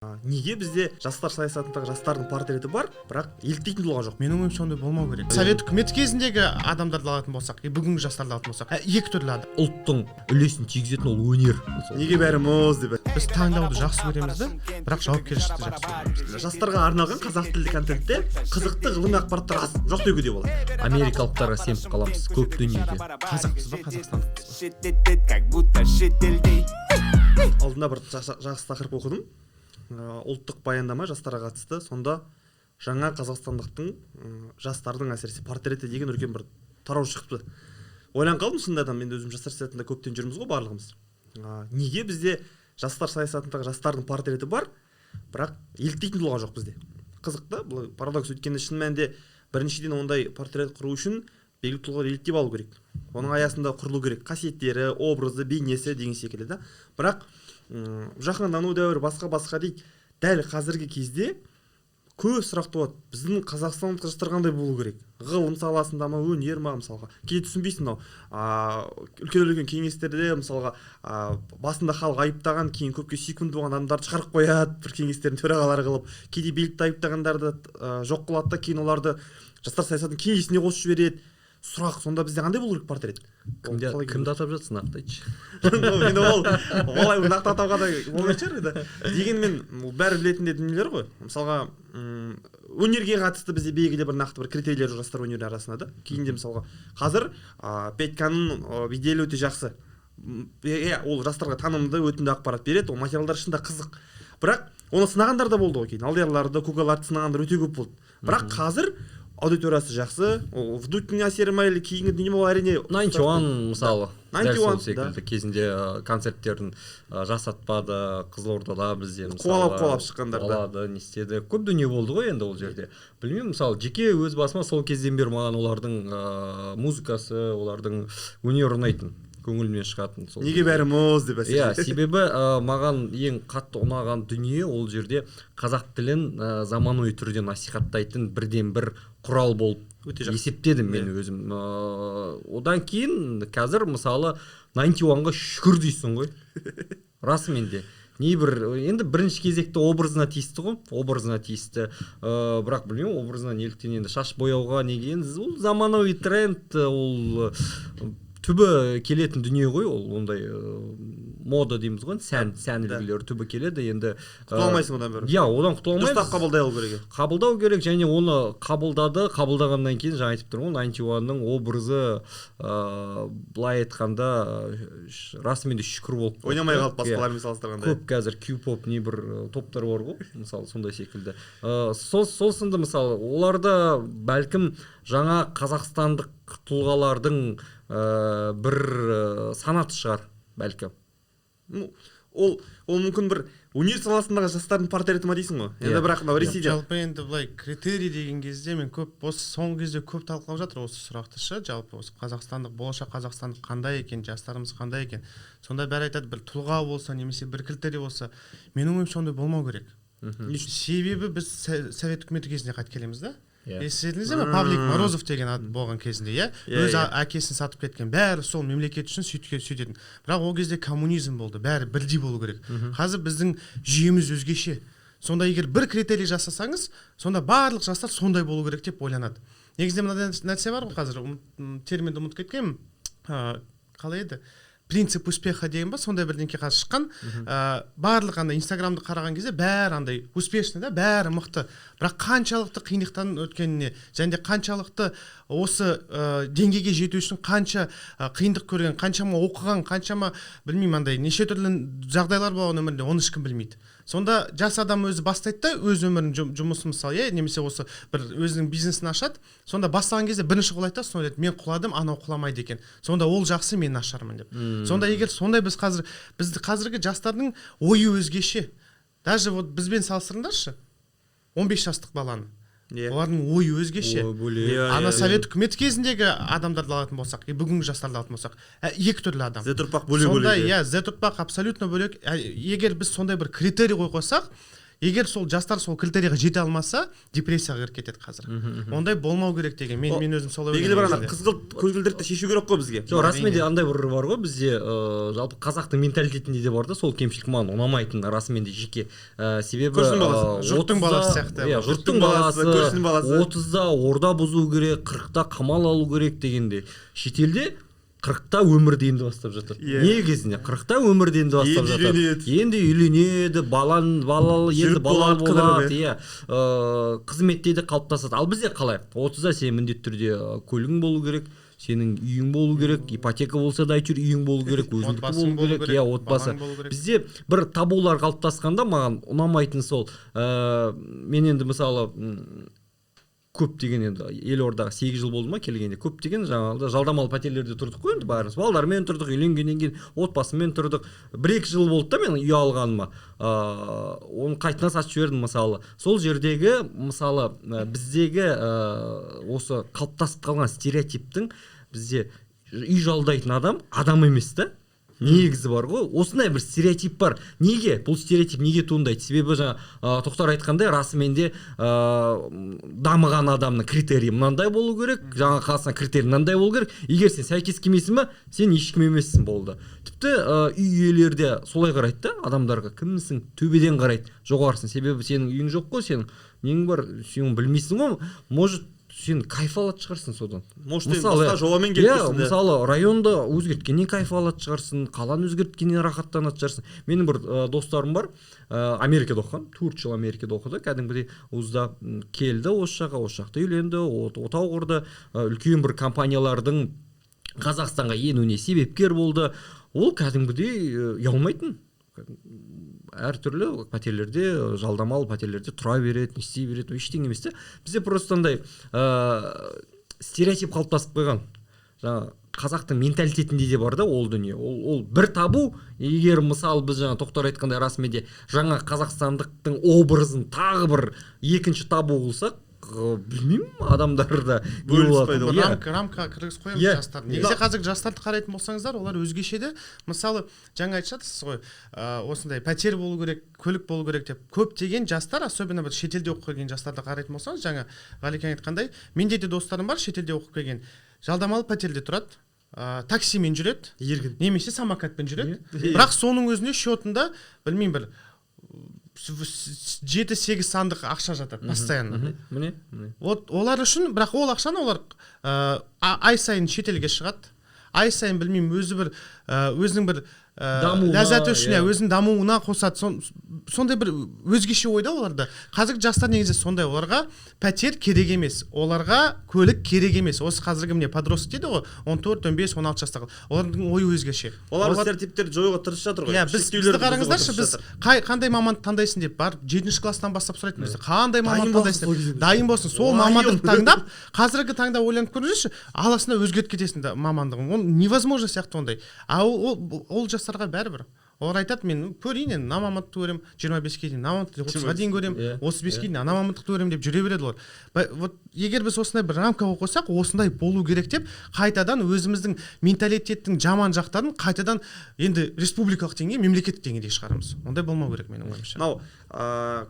Неге бізде жастар саясатындағы жастардың портреті бар, бірақ еліктейтін тұлға жоқ? Менің ойымша, ондай болмау керек. Совет үкіметі кезіндегі адамдарды алатын болсақ и бүгінгі жастарды алатын болсақ, екі түрлі адам. Ұлттың үлесін тигізетін ол өнер. Неге бәрі мұз деп. Біз таңдауды жақсы көреміз да, бірақ жауапкершілікті жақсы көреміз. Жастарға арналған қазақ тілді контентте қызықты ғылыми ақпараттар аз, жоқ деуге де болады. Америкалықтарға сеніп қаламыз көп дүниеге. Қазақпыз ба, қазақстандықпыз ба? Как будто шетелде. Алдында бір жақсы тақырып оқыдым. Ұлттық баяндама жастарға қатысты. Сонда жаңа қазақстандықтың, жастардың әсіресе портреті деген үлкен бір тарау шықты. Ойланып қалдым шынында да, мен өзім жастар саясатында көптен жүрміз ғой барлығымыз. Неге бізде жастар саясатындағы жастардың портреті бар, бірақ еліктейтін тұлға жоқ бізде? Қызық та бұл парадокс, өйткені шын мәнінде біріншіден ондай портрет құру үшін белгілі тұлғалар еліктеп алу керек, оның аясында құрылу керек қасиеттері, образы, бейнесі деген секілді да. Бірақ жаһандану дәуірі, басқа басқа дейді, дәл қазіргі кезде көп сұрақ туады: біздің қазақстандық жастар қандай болу керек, ғылым саласында ма, өнер ма? Мысалға, кейде түсінбейсің, мынау үлкен үлкен кеңестерде, мысалға, басында халық айыптаған, кейін көпке сүйкімді болған адамдарды шығарып қояды бір кеңестердің төрағалары қылып. Кейде билікті айыптағандарды жоқ қылады да, кейін оларды жастар саясатының кеңесіне қосып жібереді. Сұрақ сонда, бізде қандай болу керек портрет? Ол Кімді қалай? Кімді атап жатсың, нақты айтшы. Енді ол олай нақты атауға да болмайтын шығар енді. Дегенмен ол бәрі білетін де дүниелер ғой. Мысалға, өнерге қатысты бізде белгілі бір нақты бір критерийлер жоқ жастар өнері арасында да. Кейінде, мысалға, қазір Петьканың беделі өте жақсы. Иә, ол жастарға танымды, өтімді ақпарат береді, ол материалдар шынында қызық, бірақ оны сынағандар да болды ғой кейін. Алдиярларды, Кукаларды сынағандар өте көп болды, бірақ қазір аудиториясы жақсы. Ол Вдудьтің әсері ма или кейінгі дүние ма, ол әрине. Ninety One, мысалы, дәл Ninety сол One, секілді кезінде концерттерін жасатпады Қызылордада бізде, мысалы. Қуалап қуалап шыққандар да. Қуалады, не істеді, көп дүние болды ғой енді ол жерде. Білмеймін, мысалы, жеке өз басыма сол кезден бері маған олардың музыкасы, олардың өнері ұнайтын, көңілімнен шығатын сол. Неге бәрі мұз деп Иә, әсіресе. себебі маған ең қатты ұнаған дүние ол жерде қазақ тілін заманауи түрде насихаттайтын бірден бір құрал болып Өте жақсы. есептедім мен өзім. Одан кейін қазір, мысалы, Ninety One-ға шүкір дейсің ғой расымен де. Небір енді бірінші кезекте образына тиісті ғой, образына тиісті. Бірақ білмеймін, образына неліктен енді шаш бояуға неге, енді ол заманауи тренд, ол түбі келетін дүние ғой ол. Ондай мода дейміз ғой, сән үлгілері түбі келеді енді. Құтыла алмайсың одан бері. Иә, одан құтыла алмаймыз. Дұрыстап қабылдай алу керек. Қабылдау керек және оны қабылдады. Қабылдағаннан кейін, жаңа айтып тұрмын ғой, Ninety One-ның образы, былай айтқанда, расымен де шүкір болып қалды. Ойнамай қалды Иә. басқалармен салыстырғанда. Көп қазір Q-pop не бір топтар бар ғой, мысалы, сондай секілді. Сол сынды, мысалы, оларда бәлкім жаңа қазақстандық тұлғалардың бір санаты шығар бәлкім. Ну, ол мүмкін бір өнер саласындағы жастардың портреті ма дейсің ғой енді. Иә. Бірақ мынау Ресейде Жалпы енді былай критерий деген кезде мен көп, осы соңғы кезде көп талқылап жатыр осы сұрақты шы. Жалпы осы қазақстандық, болашақ қазақстандық қандай екен, жастарымыз қандай екен? Сонда бәрі айтады, бір тұлға болса немесе бір критерий болса. Менің ойымша, ондай болмау керек. Себебі біз совет үкіметі кезінде қайтып келеміз да. Естідіңіздер ме, Павлик Морозов деген ат болған кезінде, иә? Иә, Өз иә. әкесін сатып кеткен, бәрі сол мемлекет үшін сөйтетін. Бірақ ол кезде коммунизм болды, бәрі бірдей болу керек. Қазір біздің жүйеміз өзгеше. Сонда егер бір критерий жасасаңыз, сонда барлық жастар сондай болу керек деп ойланады. Негізінде мынадай нәрсе бар ғой қазір, терминді ұмытып кеткенмін. Қалай еді, принцип успеха деген ба, сондай бірдеңке қазір шыққан. Барлық андай Инстаграмды қараған кезде бәрі андай успешный да, бәрі мықты, бірақ қаншалықты қиындықтан өткеніне және де қаншалықты осы деңгейге жету үшін қанша қиындық көрген, қаншама оқыған, қаншама, білмеймін, андай неше түрлі жағдайлар болған өмірінде, оны ешкім білмейді. Сонда жас адам өзі бастайды да өз өмірін, жұмысын, мысалы, иә, немесе осы бір өзінің бизнесін ашады. Сонда бастаған кезде бірінші құлайды да, сосын ойлайды: мен құладым, анау құламайды екен, сонда ол жақсы, мен нашармын деп. Сонда егер сондай, біз қазір, бізді қазіргі жастардың ойы өзгеше. Даже вот бізбен салыстырыңдаршы 15 жастық баланы, олардың ойы өзгеше. Ой, бөлек. Ана иә, совет үкіметі кезіндегі адамдарды алатын болсақ и бүгінгі жастарды алатын болсақ, екі түрлі адам. Z ұрпақ бөлек. Сонда Бөлек. Иә, Z ұрпақ абсолютно бөлек. Егер біз сондай бір критерий қойып қойсақ, Егер сол жастар сол критерийға жете алмаса, депрессияға кіріп кетеді қазір. Ондай болмау керек деген мен өзім солай Белгілі бір ойлаймын ана негізінде. Қызғылт көзілдірікті шешу керек қой бізге. Жоқ, расымен де андай бір бар ғой бізде, жалпы қазақтың менталитетінде де бар да сол кемшілік, маған ұнамайтын расымен де жеке. Себебі Көршінің баласы. Жұрттың баласы сияқты. Иә, жұрттың Жұрттың баласы, баласы, көршінің баласы. 30-да орда бұзу керек, 40-та қамал алу керек дегенде, шетелде 40-та өмірді енді бастап жатады. Негізінде 40-та өмірді енді бастап Енді жатады. үйленеді. Енді үйленеді, балалы, енді Жүріп балалы болады, қыдырып, болады, иә. Қызметте де қалыптасады. Ал бізде қалай? 30-да сен міндетті түрде көлігің болу керек, сенің үйің болу керек, ипотека болса да әйтеуір үйің болу керек, өзіңдікі Отбасың болу болу керек, керек, иә, отбасы. балаң болу керек. Бізде бір табулар қалыптасқанда маған ұнамайтын сол, мен енді мысалы көптеген енді елордаға 8 жыл болды ма келгенде, көптеген жаңағыдай жалдамалы пәтерлерде тұрдық қой енді бәріміз, балдармен тұрдық, үйленгеннен кейін отбасымен тұрдық. 1-2 жыл болды да мен үй алғаныма. Оны қайтадан сатып жібердім мысалы. Сол жердегі мысалы, біздегі, осы қалыптасып қалған стереотиптің, бізде үй жалдайтын адам адам емес та. Негізі бар ғой, осындай бір стереотип бар. Неге? Бұл стереотип неге туындайды? Себебі жаңа, Тоқтар айтқандай, расымен де, дамыған адамның критерийі мынандай болу керек, жаңа қазақстан критерийі мынандай болу керек. Егер сен сәйкес келмейсің ба, сен ешкім емессің болды. Тіпті, үй иелері де солай қарайды да адамдарға, кімсің, төбеден қарайды, жоғарысың. Себебі сенің үйің жоқ қой, сенің нең бар, сен оны білмейсің ғой. Может, сен кайф алатын шығарсың содан. Может, сен Мысалы, басқа жобамен келіп иә, тұрсың да. Мысалы, районды өзгерткеннен кайф алатын шығарсың, қаланы өзгерткеннен рахаттанатын шығарсың. Менің бір, достарым бар, Америкада оқыған, 4 жыл Америкада оқыды, кәдімгідей ВУЗда, келді осы жаққа, осы жақта үйленді, отау құрды, үлкен бір компаниялардың Қазақстанға енуіне себепкер болды. Ол кәдімгідей, ұялмайтын. Әртүрлі пәтерлерде, жалдамалы пәтерлерде тұра береді, не істей береді, ештеңе емес те. Бізде просто андай, стереотип қалыптасып қойған. Жаңа қазақтың менталитетінде де бар да ол дүние. Ол бір табу, егер мысалы біз жаңа Тоқтар айтқандай расымен де жаңа қазақстандықтың образын тағы бір екінші табу қылсақ, білмеймін, адамдарда не Бөліс болады. пайда болады. Иә. Рамкаға кіргізіп қоямыз жастарды. Негізі қазір жастарды қарайтын болсаңыздар, олар өзгеше де. Мысалы, жаңа айтып жатырсыз ғой, осындай пәтер болу керек, көлік болу керек деп. Көптеген жастар, особенно бір шетелде оқып келген жастарды қарайтын болсаңыз, жаңа Ғалекең айтқандай, менде де достарым бар шетелде оқып келген. Жалдамалы пәтерде тұрады, таксимен жүреді, Еркін. немесе самокатпен жүреді. Иә. Бірақ соның өзінде счетында, білмеймін, бір 7-8 сандық ақша жатады постоянно. Міне, міне. Вот олар үшін, бірақ ол ақшаны олар, ай сайын шетелге шығады. Ай сайын, білмеймін, өзі бір, өзінің бір, Дамуына, ләззаты үшін, иә. иә, өзінің дамуына қосады. Сондай бір өзгеше ойда оларда. Қазіргі жастар негізі сондай, оларға пәтер керек емес, оларға көлік керек емес. Осы қазіргі міне подросток дейді ғой, 14, 15, 16 жастағы. Олардың ойы өзгеше. Олар стереотиптерді жоюға тырысып жатыр ғой. Иә, Шектеулерді бізді бұзуға қараңыздаршы, тырысып біз жатыр. қандай мамандық таңдайсың деп барып 7 класстан бастап сұрайтын бізді. Қандай Дайын мамандық болсын таңдайсың сол деп. кезінде. Дайын болсын, сол Уайым. мамандықты таңдап, қазіргі таңда ойланып көріңізші, аласың да өзгертіп кетесің да мамандығын. Ол невозможно сияқты ондай. А ол жастарға бәрібір. Олар айтады, мен көрейін енді, мына мамандықты көремін, 25-ке дейін, мына мамандықты 30-ға дейін көремін, 35-ке дейін ана мамандықты көремін деп жүре береді олар. Вот егер біз осындай бір рамка қойып қойсақ, осындай болу керек деп, қайтадан өзіміздің менталитеттің жаман жақтарын қайтадан енді республикалық деңгей, мемлекеттік деңгейде шығарамыз. Ондай болмау керек менің ойымша. Мынау,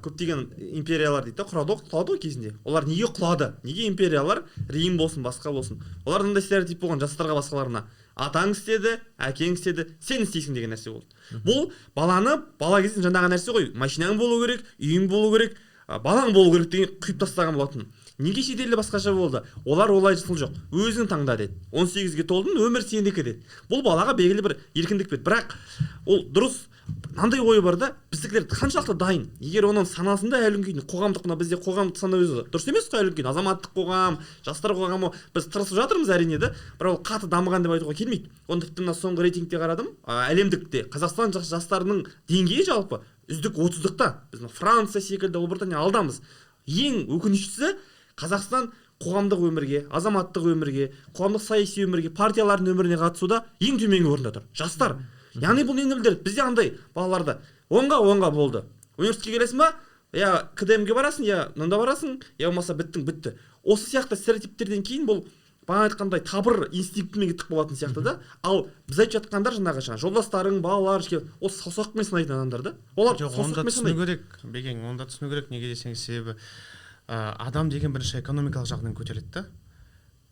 көптеген империялар дейді да, құрады ғой, құлады ғой кезінде. Олар неге құлады? Неге империялар, Рим болсын, басқа болсын? Олар мындай стереотип болған жастарға, басқаларына. Атаң істеді, әкең істеді, сен істейсің деген нәрсе болды. Бұл баланы бала кезінен жаңағы нәрсе ғой, машинаң болу керек, үйің болу керек, балаң болу керек деген құйып тастаған болатын. Неге шетелде басқаша болды? Олар олай жасыл жоқ. Өзің таңда деді. 18-ге толдың, өмір сенікі деді. Бұл балаға белгілі бір еркіндік берді. Бірақ ол дұрыс, мынандай ой бар да, біздікілер қаншалықты дайын. Егер оның санасында әлі күнге дейін қоғамдық, мына бізде қоғамдық сана өзі дұрыс емес қой әлі күнге дейін. Азаматтық қоғам, жастар қоғамы, біз тырысып жатырмыз әрине де, бірақ ол қатты дамыған деп айтуға келмейді. Оны тіпті мына соңғы рейтингте қарадым, әлемдікте Қазақстан жастарының деңгейі жалпы үздік 30-дықта. Біз мына Франция секілді, Ұлыбритания алдамыз. Ең өкініштісі, Қазақстан қоғамдық өмірге, азаматтық өмірге, қоғамдық саяси өмірге, партиялардың өміріне қатысуда ең төменгі орында тұр. Жастар. Яғни бұл нені білдіреді? Бізде андай балаларда оңға болды. Университетке келесің ба? Я КДМ-ге барасың, я мында барасың, я болмаса біттің, бітті. Осы сияқты стереотиптерден кейін бұл бағана айтқандай табыр инстинктімен кетіп қалатын сияқты да. Ал біз айтып жатқандар жаңағы жолдастарың, балалар, ол саусақпен санайтын адамдар да. Олар саусақпен санайды. Түсіну керек, Бекең, оны да түсіну керек. Неге десеңіз, себебі адам деген бірінші экономикалық жағынан көтеріледі да.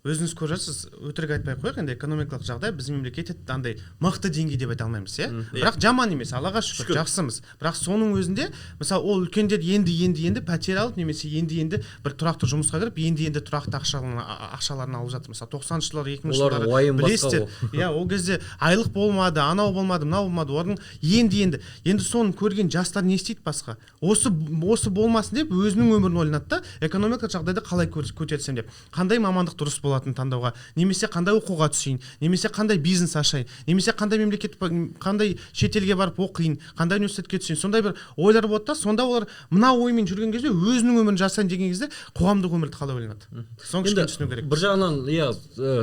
Өзіңіз көріп жатсыз, өтірік айтпай ақ қояйық, енді экономикалық жағдай біздің мемлекетте андай мықты деңгей деп айта алмаймыз, иә? Бірақ жаман емес, Аллаға шүкір, жақсымыз. Бірақ соның өзінде, мысалы, ол үлкендер енді пәтер алып, немесе енді бір тұрақты жұмысқа кіріп, енді тұрақты ақшаларын алып жатыр. Мысалы, 90-шы жылдар, 2000-ші жылдары білесіздер. Иә, ол кезде айлық болмады, анау болмады, мынау болмады. Олардың енді соны көрген жастар не істейді басқа? Осы болмасын деп өзінің өмірін ойланады да, экономикалық жағдайды қалай көтерсем деп. Қандай мамандық дұрыс болатын таңдауға, немесе қандай оқуға түсейін, немесе қандай бизнес ашайын, немесе қандай мемлекет, қандай шетелге барып оқиын, қандай университетке түсейін. Сондай бір ойлар болады да, сонда олар мына оймен жүрген кезде өзінің өмірін жасайын деген кезде қоғамдық өмірді қалай ойланады? Соны кішкене түсіну керек. Бір жағынан, иә,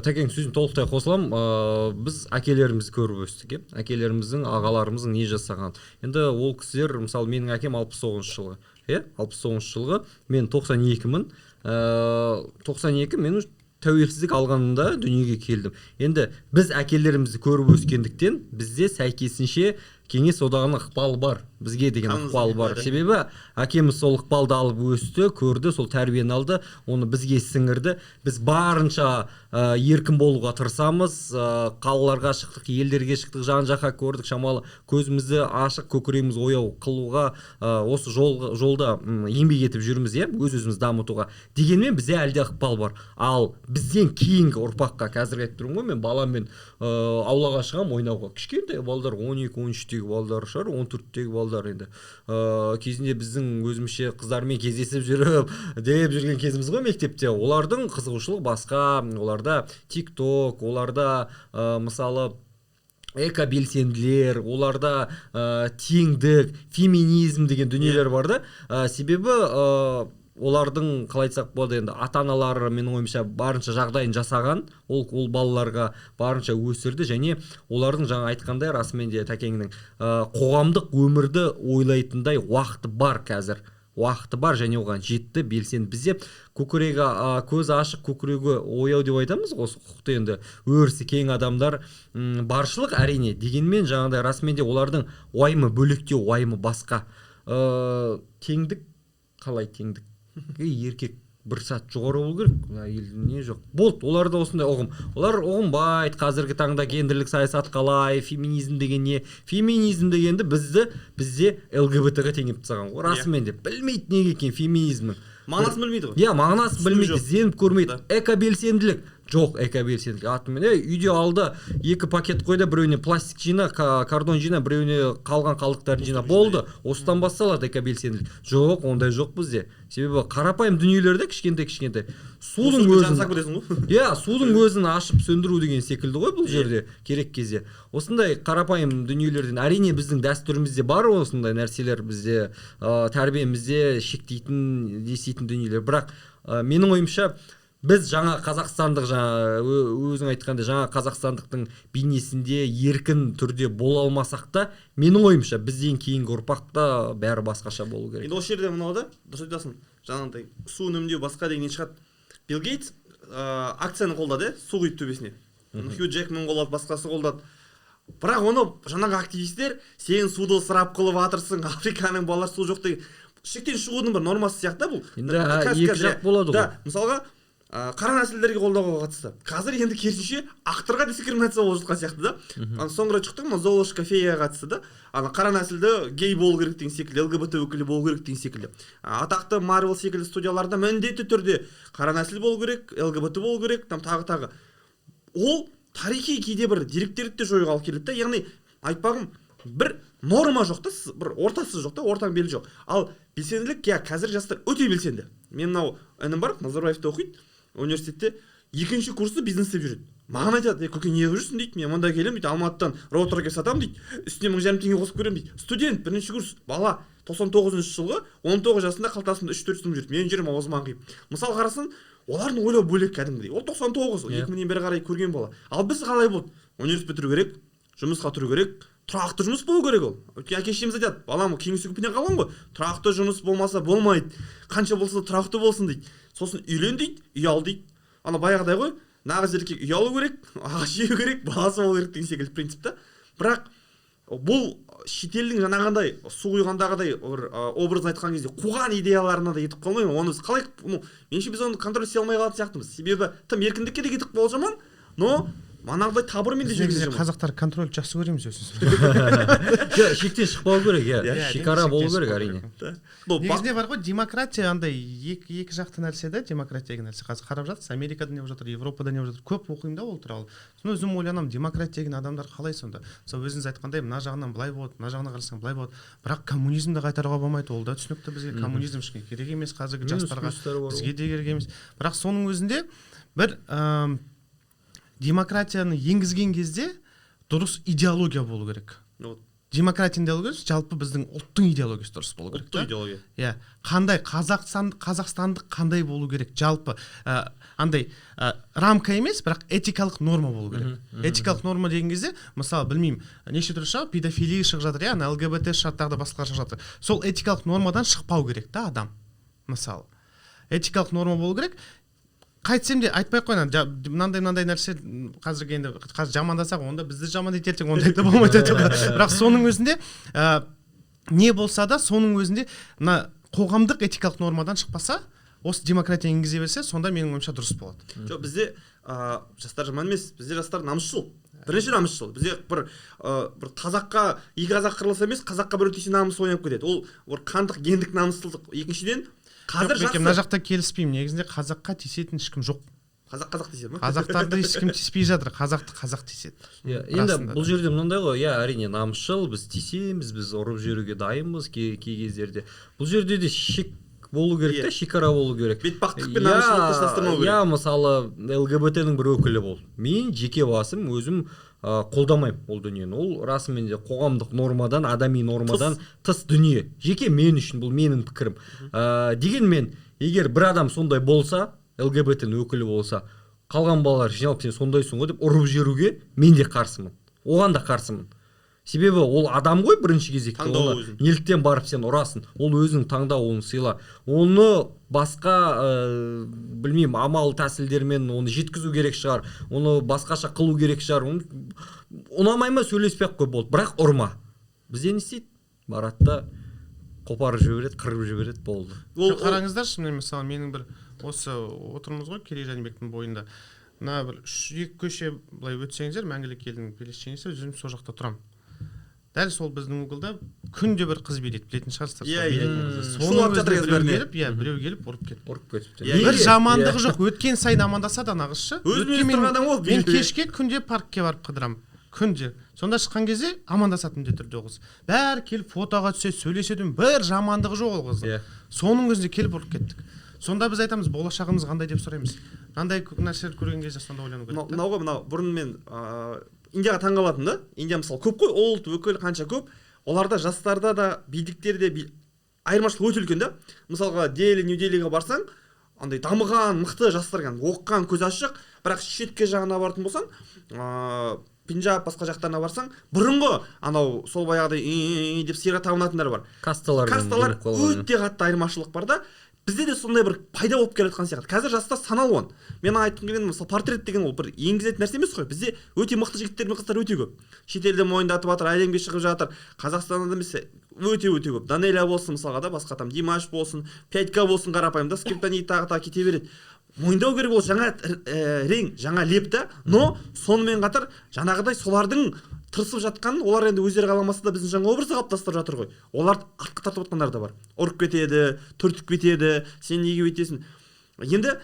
Тәкең сөзін толықтай қосыламын. Біз әкелерімізді көріп өстік, иә? Әкелеріміздің, ағаларымыздың не жасаған. Енді ол кісілер, мысалы, менің әкем 69 жылғы, иә, 69 жылғы, мен 92-мін. 92 мен тәуелсіздік алғанында дүниеге келдім. Енді біз әкелерімізді көріп өскендіктен бізде сәйкесінше Кеңес одағының ықпалы бар, бізге деген ықпалы бар. Себебі әкеміз сол ықпалды алып өсті, көрді, сол тәрбиені алды, оны бізге сіңірді. Біз барынша еркін болуға тырысамыз, қалаларға шықтық, елдерге шықтық, жан-жаққа көрдік, шамалы көзімізді ашық, көкірегіміз ояу қылуға, осы жолда еңбек етіп жүрміз, иә, өз-өзімізді дамытуға. Дегенмен бізде әлі де ықпал бар. Ал бізден кейінгі ұрпаққа, қазір айтып тұрмын ғой, мен баламмен аулаға шығамын ойнауға. Кішкентай балдар, 12-13-тегі балдар шығар, 14-тегі балдар енді. Кезінде біздің өзімізше қыздармен кездесіп жүріп деп жүрген кезіміз ғой мектепте. Олардың қызығушылығы басқа, оларда TikTok, оларда мысалы экобелсенділер, оларда теңдік, феминизм деген дүниелер бар да. Себебі олардың, қалай айтсақ болады енді, ата-аналары менің ойымша барынша жағдайын жасаған, ол балаларға барынша өсірді, және олардың жаңа айтқандай расымен де Тәкеңнің қоғамдық өмірді ойлайтындай уақыты бар қазір. Уақыты бар және оған жетті, белсенді. Бізде көкірегі, көзі ашық, көкірегі ояу деп айтамыз ғой, осы құқықты енді өрісі кең адамдар баршылық әрине. Дегенмен жаңағыдай расымен де олардың уайымы бөлектеу, уайымы басқа. Теңдік, қалай теңдік? Еркек бір сәт жоғары болу керек, әйел не жоқ. Болды, оларда осындай ұғым. Олар ұғынбайды, қазіргі таңда гендерлік саясат қалай, феминизм деген не? Феминизм дегенді бізде ЛГБТ-ға теңеп тастаған ғой, расымен де. Білмейді неге екен феминизмнің. Мағынасын білмейді ғой. Иә, мағынасын білмейді, ізденіп көрмейді. Экобелсенділік. Жоқ, экобелсенділік. Атымен, үйде алды, 2 пакет қойды, біреуіне пластик жина, картон жина, біреуіне қалған қалдықтарын жина. Болды, осыдан басталады экобелсенділік. Жоқ, ондай жоқ бізде. Себебі қарапайым дүниелерде кішкентай-кішкентай. Судың өзін, иә, судың өзін ашып сөндіру деген секілді ғой бұл жерде керек кезде. Осындай қарапайым дүниелерден әрине біздің дәстүрімізде бар осындай нәрселер, бізде тәрбиемізде шектейтін, десейтін дүниелер. Бірақ менің ойымша біз жаңа қазақстандық, жаңа өзің айтқандай жаңа қазақстандықтың бейнесінде еркін түрде бола алмасақ та, менің ойымша бізден кейінгі ұрпақта бәрі басқаша болу керек. Енді осы жерде мынау да, дұрыс айтасың, жаңағыдай су үнемдеу басқа дегеннен шығады. Билл Гейтс акцияны қолдады, су құйып төбесіне. Хью Джекман қолдады, басқасы қолдады. Бірақ оны жаңағы активистер, сен суды ысырап қылып жатырсың, Африканың балалары су жоқ деген. Шектен шығудың бір нормасы сияқты бұл. Енді екі жақ болады ғой. Мысалға, қара нәсілдерге қолдауға қатысты. Қазір енді керісінше ақтарға дискриминация болып жатқан сияқты да. Ана соңғы рет шықты ма, Золушка феяға қатысты да. Ана қара нәсілді гей болу керек деген секілді, ЛГБТ өкілі болу керек деген секілді. Атақты Marvel секілді студияларда міндетті түрде қара нәсіл болу керек, ЛГБТ болу керек, там тағы-тағы. Ол тарихи кейде бір деректерді де жоюға алып келеді да. Яғни айтпағым, бір норма жоқ та, бір ортасы жоқ та, ортаң белі жоқ. Ал белсенділік, иә, қазір жастар өте белсенді. Мен мынау інім бар, Назарбаевта оқиды, университетте екінші курсты бизнес деп жүреді. Маған айтады, көке не қылып жүрсің дейді, мен мында келемін дейді, Алматыдан роутер әкеліп сатамын дейді, үстіне 1500 теңге қосып көремін дейді. Студент, бірінші курс, бала, 99 жылғы, 19 жасында қалтасында 3-4 мың жүрді. Мен жүрмін аузыма қиып. Мысал қарасын, олардың ойлауы бөлек кәдімгідей. Ол 99, 2000-нен бері қарай көрген бала. Ал біз қалай болды? Университет бітіру керек, жұмысқа тұру керек, тұрақты жұмыс болу керек ол. Өйткені әке шешеміз айтады, балам кеңес үкіметінен қалған ғой, тұрақты жұмыс болмаса болмайды, қанша болса да тұрақты болсын дейді. Сосын үйлен дейді, үй ал дейді. Ана баяғыдай ғой, Нағыз еркек үй алу керек, ағаш егу керек, баласы болу керек деген секілді принцип та. Бірақ бұл шетелдің жаңағындай су құйғандағыдай бір образын айтқан кезде қуған идеяларына да кетіп қалмай ма? Оны біз қалай, ну, меніңше, біз оны контроль істей алмай қалатын сияқтымыз. Себебі тым еркіндікке де кетіп қалу жаман, но манағыдай табырмен де Біз жүргізу негізі жаман. Қазақтар контроль жақсы көреміз өзіміз. Жоқ, шектен шықпау керек, иә. Иә, Шекара болу шектен керек, шықпау әрине. керек. Ну, Негізінде бар ғой, демократия андай екі жақты нәрсе да. Демократия деген нәрсе, қазір қарап жатырсыз, Америкада не болып жатыр, Европада не болып жатыр, көп оқимын да ол туралы. Соны өзім ойланамын: демократия деген адамдар қалай сонда? Мысалы, өзіңіз айтқандай, мына жағынан былай болады, мына жағынан қарасаң, былай болады. Бірақ коммунизмді қайтаруға болмайды, ол да түсінікті бізге. Коммунизм ешкімге керек емес қазіргі Минус, жастарға, плюстары бар ғой. Бізге де керек емес. Бірақ соның өзінде бір демократияны енгізген кезде дұрыс идеология болу керек. Вот, Демократия идеологиясы, жалпы біздің ұлттың идеологиясы дұрыс болу керек ұлттық та. идеология. Иә, қандай Қазақстан, қазақстандық қандай болу керек жалпы, андай рамка емес, бірақ этикалық норма болу керек. Этикалық норма деген кезде, мысалы, білмеймін, неше түрлі шығады, педофилия шығып жатыр, иә, ана ЛГБТ шығады, тағы да басқалар шығып жатыр. Сол этикалық нормадан шықпау керек та адам. Мысалы, этикалық норма болу керек. Қайтсем де айтпай ақ қояйын, мынандай мынандай нәрсе, қазіргі енді қазір жамандасақ, онда бізді жамандайды ертең, ондай да болмайды айтуға. Бірақ соның өзінде не болса да, соның өзінде мына қоғамдық этикалық нормадан шықпаса, осы демократия енгізе берсе, сонда менің ойымша дұрыс болады. Жоқ, бізде жастар жаман емес, бізде жастар намысшыл, бірінші намысшыл. Бізде бір қазаққа екі қазақ қырылса емес, қазаққа біреу тисе, намысы оянып кетеді. Ол бір қандық, гендік намысшылдық. Екіншіден, қазір Жоқ, Беке, мына жақсы жақта келіспеймін. Негізінде қазаққа тиісетін ешкім жоқ. Қазақ қазақ тиіседі ма? Қазақтарды ешкім тиіспей жатыр, қазақты қазақ тиіседі. Иә, енді Расында бұл да. жерде мынандай ғой, иә, әрине, намысшыл, біз тиісеміз, біз ұрып жіберуге дайынбыз кей кездерде. Бұл жерде де шек болу керек та, шекара болу керек. Бетбақтық пен намысшылдықты шатастырмау керек. Иә, мысалы, ЛГБТ-ның бір өкілі бол. Мен жеке басым өзім қолдамаймын ол дүниені. Ол расымен де қоғамдық нормадан, адами нормадан тыс дүние. Жеке мен үшін, бұл менің пікірім. Дегенмен, егер бір адам сондай болса, ЛГБТ-ның өкілі болса, қалған балалар жиналып, сен сондайсың ғой деп ұрып жіберуге мен де қарсымын. Оған да қарсымын. Себебі ол адам ғой бірінші кезекте. Таңдауы Оны өзінің. неліктен барып сен ұрасың? Ол өзінің таңдауы, оны сыйла. Оны басқа, білмеймін, амал тәсілдермен оны жеткізу керек шығар, оны басқаша қылу керек шығар. Оны ұнамай ма, сөйлеспей ақ қой, болды, бірақ ұрма. Бізде не істейді? Барады да қопарып жібереді, қырып жібереді, болды. Жоқ, қараңыздаршы, міне, мысалы, менің бір осы отырмыз ғой Керей Жәнібектің бойында, мына бір үш екі көше былай өтсеңіздер, Мәңгілік елдің пересечениесі, өзім сол жақта тұрамын. Дәл сол біздің углда күнде бір қыз билейді, білетін шығарсыздар, сол Иә. билейтін қызды. Соның Шулап өзіне жатыр біреу бәріне. келіп, иә, біреу келіп ұрып кетті. Ұрып кетіпті. Иә, Бір Неге? жамандығы жоқ, өткен сайын амандасады ана қыз ше. Өзін Өткен өзі мен- тұрған адам ғой, мен билеу. кешке күнде паркке барып қыдырамын күнде. Сонда шыққан кезде амандасады міндетті түрде ол қыз. Бәрі келіп фотоға түседі, сөйлеседі, бір жамандығы жоқ ол қыздың. Соның өзінде келіп ұрып кеттік. Сонда біз айтамыз, болашағымыз қандай деп сұраймыз. Мынандай нәрселерді көрген кезде сонда ойлану керек та. Мынау ғой, мынау бұрын мен Индияға таңқалатынмын да. Индия, мысалы, көп қой ұлт өкіл, қанша көп. Оларда жастарда да, биліктерде айырмашылық өте үлкен да. Мысалға, Дели, Нью Делиге барсаң, андай дамыған, мықты жастар, кәдімгі оқыған, көзі ашық. Бірақ шеткі жағына баратын болсаң, Пенджаб, басқа жақтарына барсаң, бұрынғы анау сол баяғыдай «и-и-и» деп сиырға табынатындар бар. Касталар Касталар, өте қатты айырмашылық бар да. Бізде де сондай бір пайда болып келе жатқан сияқты. Қазір жастар сан алуан. Мен айтқым келгені, мысалы, портрет деген ол бір енгізетін нәрсе емес қой. Бізде өте мықты жігіттер мен қыздар өте көп, шетелде мойындатып жатыр, әлемге шығып жатыр. Қазақстанда да емес, өте өте көп. Данелия болсын, мысалға да, басқа там Димаш болсын, 5К болсын, қарапайым да, Скриптонит, тағы тағы кете береді. Мойындау керек, ол жаңа рең, жаңа леп та. Но сонымен қатар жаңағыдай солардың тырысып жатқанын, олар енді өздері қаламаса да, біздің жаңа образды қалыптастырып жатыр ғой. Оларды артқа тартып жатқандар да бар. Ұрып кетеді, түртіп кетеді, сен неге өйтесің? Енді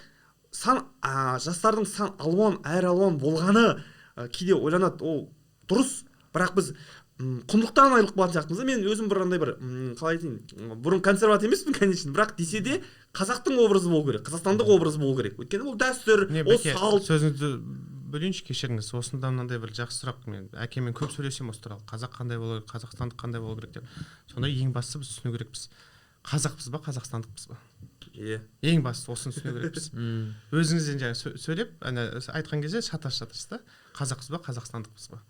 сан жастардың сан алуан, әр алуан болғаны, кейде ойланады, ол дұрыс, бірақ біз құндылықтан айырылып қалатын сияқтымыз да. Мен өзім бір андай бір қалай айтайын, бұрын консерват емеспін, конечно, бірақ десе де қазақтың образы болу керек, қазақстандық образ болу керек, өйткені ол дәстүр, Не, ол Бәке, салт. Сөзіңізді бөлейінші, кешіріңіз. Осында мынандай бір жақсы сұрақ. Мен әкеммен көп сөйлесемін осы туралы, қазақ қандай болу керек, қазақстандық қандай болу керек деп. Сонда ең бастысы, біз түсіну керекпіз, қазақпыз ба, қазақстандықпыз ба? Ең бастысы, осыны түсіну керекпіз. Өзіңізден жаңа сөйлеп, ана айтқан кезде шатасып жатырсыз да, қазақпыз ба, қазақстандықпыз ба?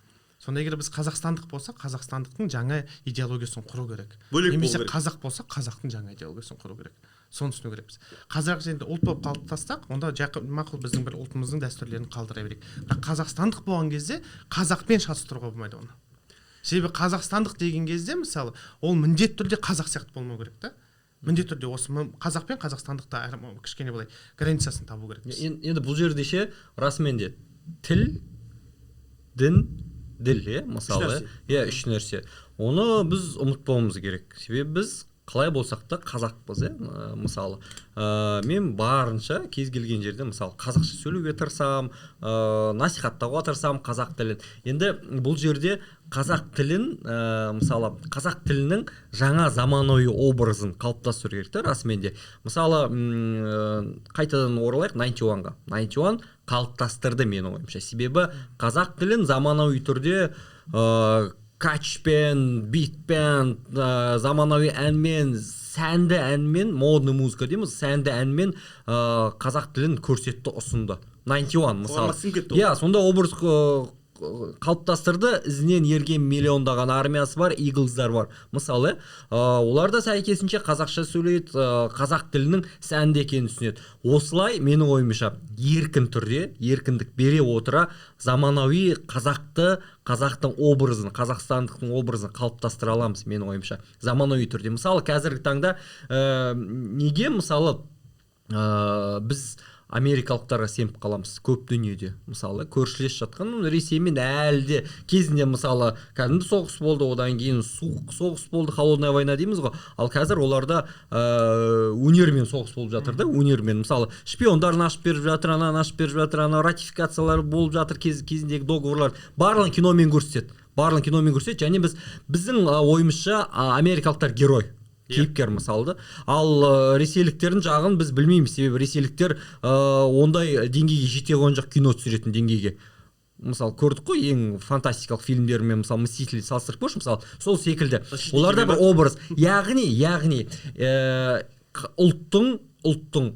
Сонда егер біз қазақстандық болсақ, қазақстандықтың жаңа идеологиясын құру керек. Бөлек Немесе болу керек. Қазақ болсақ, қазақтың жаңа идеологиясын құру керек. Соны түсіну керекпіз. Қазақ енді ұлт болып қалыптассақ, онда мақұл, біздің бір ұлтымыздың дәстүрлерін қалдыра берейік. Бірақ қазақстандық болған кезде қазақпен шатыстыруға болмайды оны. Себебі қазақстандық деген кезде, мысалы, ол міндетті түрде қазақ сияқты болмау керек та. Міндетті түрде осы қазақ пен қазақстандықты кішкене былай границасын табу керекпіз. Енді бұл жерде ше, расымен де тіл, дін, діл, иә, мысалы, нәрсе. Иә, үш нәрсе. Оны біз ұмытпауымыз керек. Себебі біз қалай болсақ та қазақпыз, иә, мысалы. Мен барынша кез келген жерде, мысалы, қазақша сөйлеуге тырысамын, насихаттауға тырысамын қазақ тілін. Енді бұл жерде қазақ тілін, мысалы, қазақ тілінің жаңа заманауи образын қалыптастыру керек та, расымен де. Мысалы, қайтадан оралайық Ninety One-ға. Ninety One қалыптастырды менің ойымша. Себебі қазақ тілін заманауи түрде, качпен, битпен, заманауи әнмен, сәнді әнмен, модный музыка дейміз, сәнді әнмен, қазақ тілін көрсетті, ұсынды. Ninety One, мысалы. Қоғамға сіңіп кетті ол. Иә, сонда образ қалыптастырды, ізінен ерген миллиондаған армиясы бар, Иглздар бар. Мысалы, олар да сәйкесінше қазақша сөйлейді, қазақ тілінің сәнді екенін түсінеді. Осылай, менің ойымша, еркін түрде, еркіндік бере отыра, заманауи қазақты, қазақтың образын, қазақстандықтың образын қалыптастыра аламыз, менің ойымша, заманауи түрде. Мысалы, қазіргі таңда, неге, мысалы, біз америкалықтарға сеніп қаламыз көп дүниеде. Мысалы, көршілес жатқан Ресеймен әлі де кезінде, мысалы, кәдімгі соғыс болды, одан кейін суық соғыс болды, холодная война дейміз ғой. Ал қазір оларда, өнермен соғыс болып жатыр да, өнермен. Мысалы, шпиондарын ашып беріп жатыр, ананы ашып беріп жатыр, ана ратификациялар болып жатыр, кезіндегі договорлар. Барлығын киномен көрсетеді. Барлығын киномен көрсетеді. Және біздің, ойымызша, америкалықтар герой. Кейіпкер мысалы да. Ал, ресейліктердің жағын біз білмейміз, себебі ресейліктер, ондай деңгейге жете қойған жоқ, кино түсіретін деңгейге. Мысалы, көрдік қой, ең фантастикалық фильмдермен, мысалы, Мстители салыстырып көрші, мысалы, сол секілді. Защитники Оларда бір ма? образ. Яғни, ұлттың,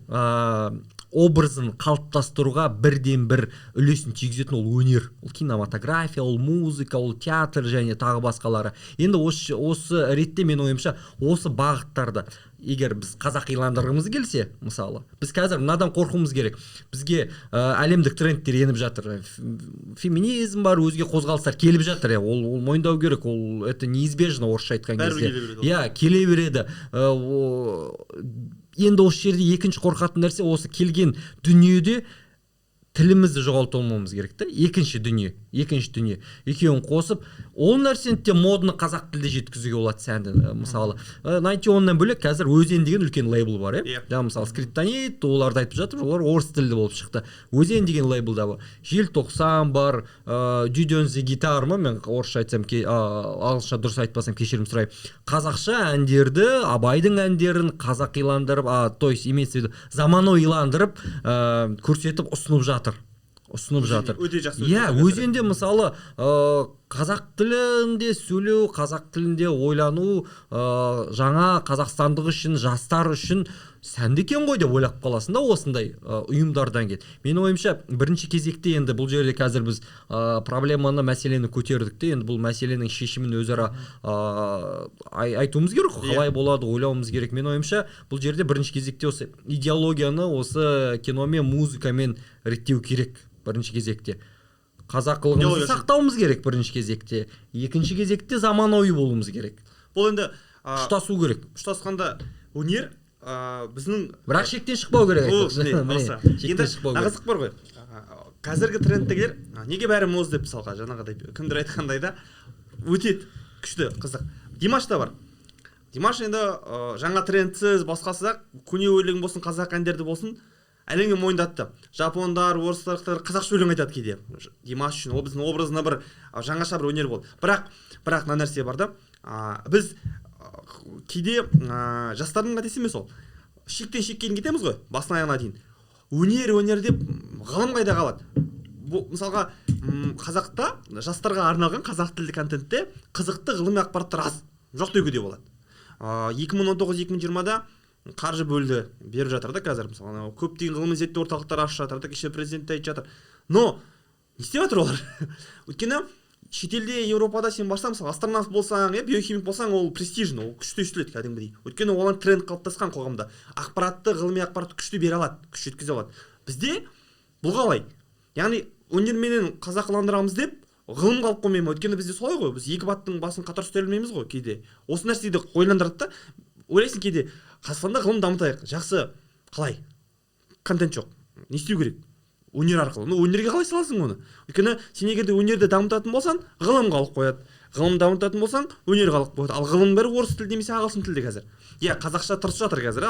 образын қалыптастыруға бірден бір үлесін тигізетін ол өнер. Ол кинематография, ол музыка, ол театр және тағы басқалары. Енді осы ретте менің ойымша осы бағыттарды егер біз қазақиландырғымыз келсе, мысалы, біз қазір мынадан қорқуымыз керек. Бізге, әлемдік трендтер еніп жатыр. Феминизм бар, өзге қозғалыстар келіп жатыр. Ол мойындау керек, ол это неизбежно, орысша айтқан Бәрібір кезде. келе береді ол. Иә, келе береді. Енді осы жерде екінші қорқатын нәрсе, осы келген дүниеде тілімізді жоғалтып алмауымыз керек та. Екінші дүние, екінші дүние. Екеуін қосып, ол нәрсені де модны қазақ тілде жеткізуге болады сәнді. Мысалы, Ninety One-нан бөлек қазір Өзен деген үлкен лейбл бар, иә? Жаңа, мысалы, Скриптонит, оларды айтып жатыр, олар орыс тілді болып шықты. Өзен деген лейбл да бар. Желтоқсан бар, Дүйдензе гитар ма, мен орысша айтсам, ағылшынша дұрыс айтпасам кешірім сұраймын. Қазақша әндерді, Абайдың әндерін қазақиландырып, то есть имеется в виду, заманауиландырып, көрсетіп ұсынып жатыр. Ұсынып Өзен жатыр. Өте жақсы Иә, өте жақсы. Өзенде, мысалы, қазақ тілінде сөйлеу, қазақ тілінде ойлану, жаңа қазақстандық үшін, жастар үшін сәнді екен ғой деп ойлап қаласың да осындай, ұйымдардан кейін. Менің ойымша, бірінші кезекте енді бұл жерде қазір біз, проблеманы, мәселені көтердік те, енді бұл мәселенің шешімін өзара, айтуымыз керек қой, қалай болады, ойлауымыз керек. Менің ойымша, бұл жерде бірінші кезекте осы идеологияны осы киномен, музыкамен реттеу керек бірінші кезекте. Қазақылығымызды Идеология үшін. сақтауымыз керек бірінші кезекте. Екінші кезекте заманауи болуымыз керек. Бұл енді, Ұштасу керек. Ұштасқанда өнер, біздің Бірақ шектен шықпау керек, Ол, айтпақшы. міне, Міне, осы. шектен Енді шықпау керек. қызық бар ғой. Қазіргі трендтегілер, неге бәрі моз деп мысалға, жаңағыдай кімдер айтқандай да, өтеді, күшті, қызық. Димаш та бар. Димаш енді, жаңа трендсіз, басқасыз ақ, көне өлең болсын, қазақ әндерді болсын, әлемге мойындатты. Жапондар, орыстар, қытайлар қазақша өлең айтады кейде. Димаш үшін ол біздің образына бір, жаңаша бір өнер болды. Бірақ мына нәрсе бар да, біз, кейде, жастардың қатесі емес ол. Шектен шекке дейін кетеміз ғой, басынан аяғына дейін. Өнер, өнер деп ғылым қайда қалады? Бұл, мысалға, қазақта жастарға арналған қазақ тілді контентте қызықты ғылыми ақпараттар аз, жоқ деуге де болады. Екі мың он тоғыз, екі мың жиырмада қаржы бөлді, беріп жатыр да қазір, мысалы, анау көптеген ғылыми зерттеу орталықтары ашып жатыр да, кеше президент те айтып жатыр. Но не істеп жатыр олар? Өйткені Шетелде, Еуропада сен барсаң, мысалы, астронавт болсаң, иә, биохимик болсаң, ол престижно, ол күшті естіледі кәдімгідей. Өйткені оған тренд қалыптасқан қоғамда. Ақпаратты, ғылыми ақпаратты күшті бере алады, күш жеткізе алады. Бізде бұл қалай? Яғни өнерменен қазақыландырамыз деп ғылым қалып қоймай ма? Өйткені бізде солай ғой, біз екі баттың басын қатар ұстай алмаймыз ғой кейде. Осы нәрсе де ойландырады да. Ойлайсың кейде, Қазақстанда ғылым дамытайық, жақсы, қалай? Контент жоқ. Не істеу керек? Өнер арқылы. Ну, өнерге қалай саласың оны? Өйткені сен егер де өнерді дамытатын болсаң, ғылым қалып қояды. Ғылым дамытатын болсаң, өнер қалып қояды. Ал ғылым бәрі орыс тілінде немесе ағылшын тілінде қазір. Иә, қазақша тырысып жатыр қазір,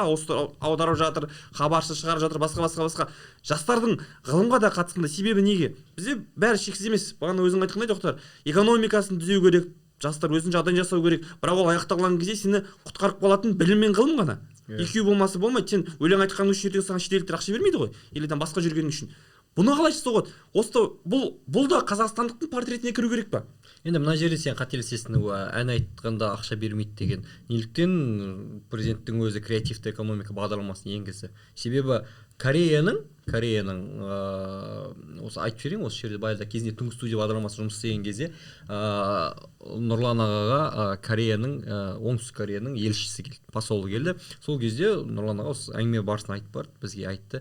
аударып жатыр, хабаршы шығарып жатыр, басқа, басқа, басқа. Жастардың ғылымға да қатысқанда себебі неге? Бізде бәрі шексіз емес. Бағана өзің айтқандай, тоқтар, экономикасын түзеу керек, жастар өзінің жағдайын жасау керек. Бірақ ол аяқталған кезде сені құтқарып қалатын білім мен ғылым ғана. Екеуі болмаса болмайды. Сен өлең айтқаның үшін ертең саған шетелдіктер ақша бермейді ғой, или там басқа жүргенің үшін. Бұны қалай жасауға болады? Осы бұл да қазақстандықтың портретіне кіру керек па? Енді мына жерде сен қателесесің, ән айтқанда ақша бермейді деген. Неліктен президенттің өзі креативті экономика бағдарламасын енгізді? Себебі Кореяның, осы айтып жіберейін, осы жерде баяғыда кезінде түнгі студия бағдарламасы жұмыс істеген кезде, Нұрлан ағаға Кореяның, Оңтүстік Кореяның елшісі келді, посолы келді. Сол кезде Нұрлан аға осы әңгіме барысын айтып барды, бізге айтты,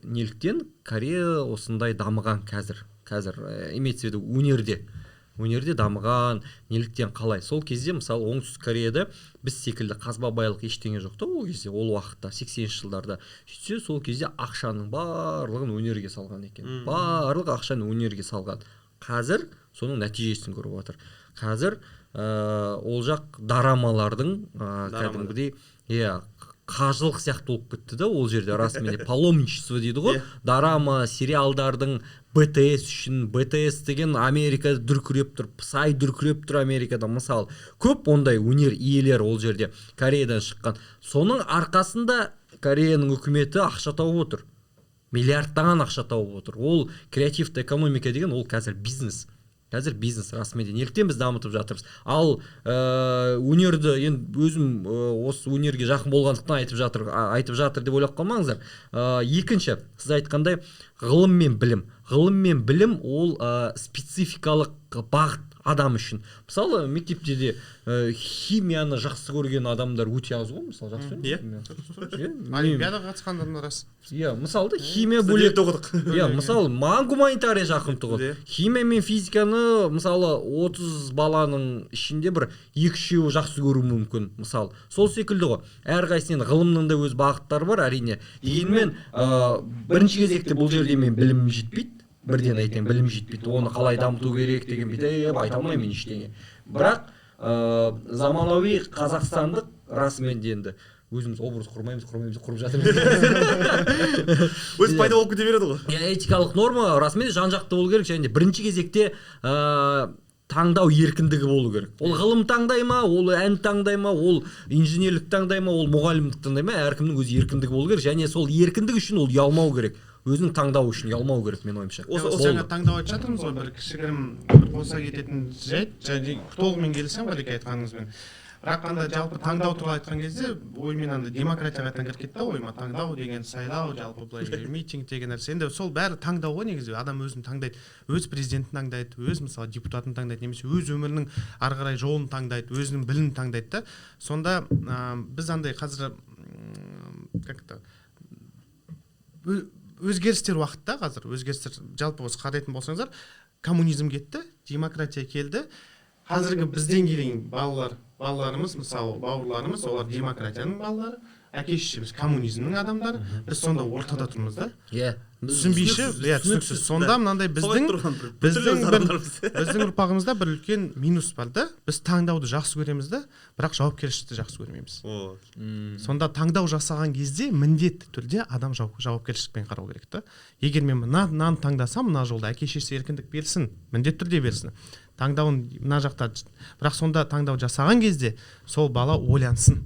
неліктен Корея осындай дамыған қазір, имеется в виду өнерде дамыған, неліктен қалай. Сол кезде, мысалы, Оңтүстік Кореяда біз секілді қазба байлық ештеңе жоқ та ол кезде, ол уақытта, 80-ші жылдарда. Сөйтсе, сол кезде ақшаның барлығын өнерге салған екен. Барлық ақшаны өнерге салған. Қазір соның нәтижесін көріп отыр. Қазір ол жақ дорамалардың кәдімгідей, иә, қажылық сияқты болып кетті да ол жерде, расымен де паломничество дейді ғой. Дорама, сериалдардың BTS үшін, BTS деген Америкада дүркіреп тұр, Psy дүркіреп тұр Америкада, мысалы. Көп ондай өнер иелері ол жерде Кореядан шыққан. Соның арқасында Кореяның үкіметі ақша тауып отыр. Миллиардтаған ақша тауып отыр. Ол креативті экономика деген ол қазір бизнес. Қазір бизнес расымен де. Неліктен біз дамытып жатырмыз. Ал өнерді енді өзім осы өнерге жақын болғандықтан айтып жатыр деп ойлап қалмаңыздар. Екінші, сіз айтқандай, ғылым мен білім. Ғылым мен білім ол спецификалық бағыт адам үшін. Мысалы, мектепте де химияны жақсы көрген адамдар өте аз ғой, мысалы, жақсы көрмеймін. Олимпиадаға қатысқан адамдар аз. Иә, мысалы, химия бөлек. Иә, мысалы, маған гуманитария жақын тұғын. Химия мен физиканы, мысалы, 30 баланың ішінде бір 2-3-еуі жақсы көруі мүмкін, мысалы. Сол секілді ғой. Әрқайсысының ғылымның да өз бағыттары бар, әрине. Дегенмен, бірінші кезекте бұл жерде мен білімім жетпейді. Бірден айтайын, білім жетпейді. Оны қалай дамыту керек деген бүйтіп айта алмаймын ештеңе. Бірақ заманауи қазақстандық расымен де енді өзіміз образ құрмаймыз, құрып жатырмыз. Өз пайда болып кете береді ғой. Этикалық норма расымен де жан-жақты болу керек, және де бірінші кезекте таңдау еркіндігі болу керек. Ол ғылым таңдай ма, ол ән таңдай ма, ол инженерлік таңдай ма, ол мұғалімдік таңдай ма, әркімнің өз еркіндігі болу керек, және сол еркіндік үшін ол ұялмау керек. Өзінің таңдауы үшін ұялмау керек, мен ойымша. Осы жаңа таңдау айтып жатырмыз ғой, бір кішігірім бір қоса кететін жайт, және толығымен келісемін Ғалеке айтқаныңызбен. Бірақ анда жалпы таңдау туралы айтқан кезде оймен анда демократияға қайтадан кіріп кетті ойыма. Таңдау деген сайлау, жалпы былай митинг деген нәрсе. Енді сол бәрі таңдау ғой негізі. Адам өзін таңдайды, өз президентін таңдайды, өз мысалы депутатын таңдайды, немесе өз өмірінің ары қарай жолын таңдайды, өзінің білімін таңдайды да. Сонда біз андай қазір как-то өзгерістер уақытта, қазір өзгерістер жалпы осы қарайтын болсаңыздар, коммунизм кетті, демократия келді. Қазіргі бізден келген балаларымыз, мысалы бауырларымыз, олар демократияның балалары, әке шешеміз коммунизмнің адамдары. Біз сонда ортада тұрмыз да. Иә. Түсінбейші, иә, түсініксіз. Сонда мынандай біздің ұрпағымызда бір үлкен минус бар да. Біз таңдауды жақсы көреміз да, бірақ жауапкершілікті жақсы көрмейміз. Сонда таңдау жасаған кезде міндетті түрде адам жауапкершілікпен қарау керек та. Егер мен мынаны таңдасам, мына жолда әке шешесі еркіндік берсін, міндетті түрде берсін. Таңдауын мына жақта, бірақ сонда таңдау жасаған кезде сол бала ойлансын.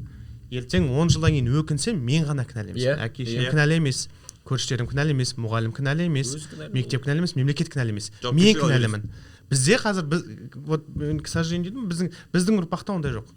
Ертең 10 жылдан кейін өкінсем, мен ғана кінәлі емес. Әке шешем кінәлі емес, көршілерім кінәлі емес, мұғалім кінәлі емес, мектеп кінәлі емес, мемлекет кінәлі емес. Мен кінәлімін. Бізде қазір біз, вот мен, к сожалению, деймін, біздің ұрпақта ондай жоқ.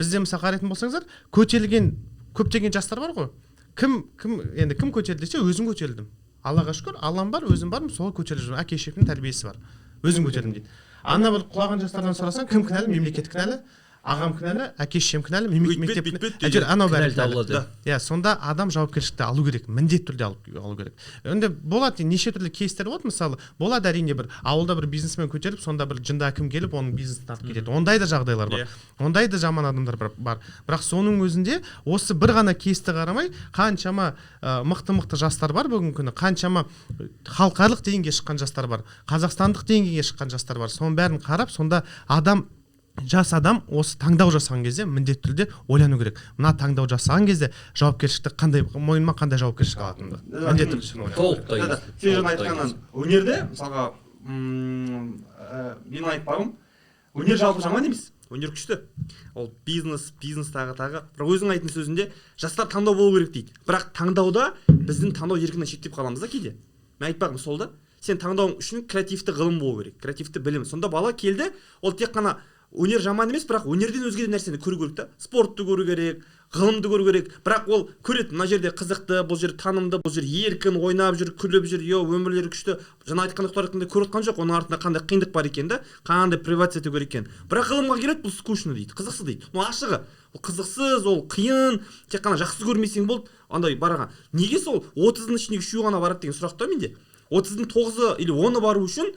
Бізде мысалы қарайтын болсаңыздар, көтерілген көптеген жастар бар ғой. Кім енді кім көтерілді десе, өзім көтерілдім. Аллаға шүкір, Аллам бар, өзім бармын, сол көтеріліп жүрмін. Әке шешемнің тәрбиесі бар. Өзім көтердім дейді. Ана бір құлаған жастардан сұрасаң, кім кінәлі? Мемлекет кінәлі, ағам кінәлі, әке шешем кінәлі, мектеп кінәлі, анау бәрі кінәлі. Иә, сонда адам жауапкершілікті алу керек, міндетті түрде алу керек. Енді болады, неше түрлі кейстер болады, мысалы, болады әрине бір ауылда бір бизнесмен көтеріп, сонда бір жынды әкім келіп, оның бизнесін тартып кетеді. Ондай да жағдайлар бар. Ондай да жаман адамдар бар. Бірақ соның өзінде осы бір ғана кейсті қарамай, қаншама мықты-мықты жастар бар бүгінгі күні, қаншама халықаралық деңгейге шыққан жастар бар, қазақстандық деңгейге шыққан жастар бар. Соның бәрін қарап, сонда адам, жас адам осы таңдау жасаған кезде міндетті түрде ойлану керек. Мына таңдау жасаған кезде жауапкершілікті қандай, мойныма қандай жауапкершілік алатынымды міндетті түрде толықтай. Сен жаңа айтқаннан өнерде, мысалға, менің айтпағым, өнер жалпы жаман емес, өнер күшті. Ол бизнес, бизнес тағы. Бірақ өзің айтқан сөзінде жастар таңдау болу керек дейді. Бірақ таңдауда біздің таңдау еркінен шектеп қаламыз да кейде. Мен айтпағым сол да. Сен таңдауың үшін креативті ғылым болу керек, креативті білім. Сонда бала келді, ол тек қана өнер жаман емес, бірақ өнерден өзге де нәрсені көру керек та. Спортты көру керек, ғылымды көру керек. Бірақ ол көреді, мына жерде қызықты, бұл жер танымды, бұл жер еркін, ойнап жүр, күліп жүр, өмірлері күшті. Жаңа айтқан тоқтар көріп отқан жоқ, оның артында қандай қиындық бар екен да, қандай приватизация ету керек екен. Бірақ ғылымға келеді, бұл скучно дейді, қызықсыз дейді. Ну ашығы, ол қызықсыз, ол қиын, тек қана жақсы көрмесең болды, андай барған. Неге сол 30-ның ішіндегі 3-еуі ғана барады деген сұрақ та менде. 30-ның 9-ы или 10-ы бару үшін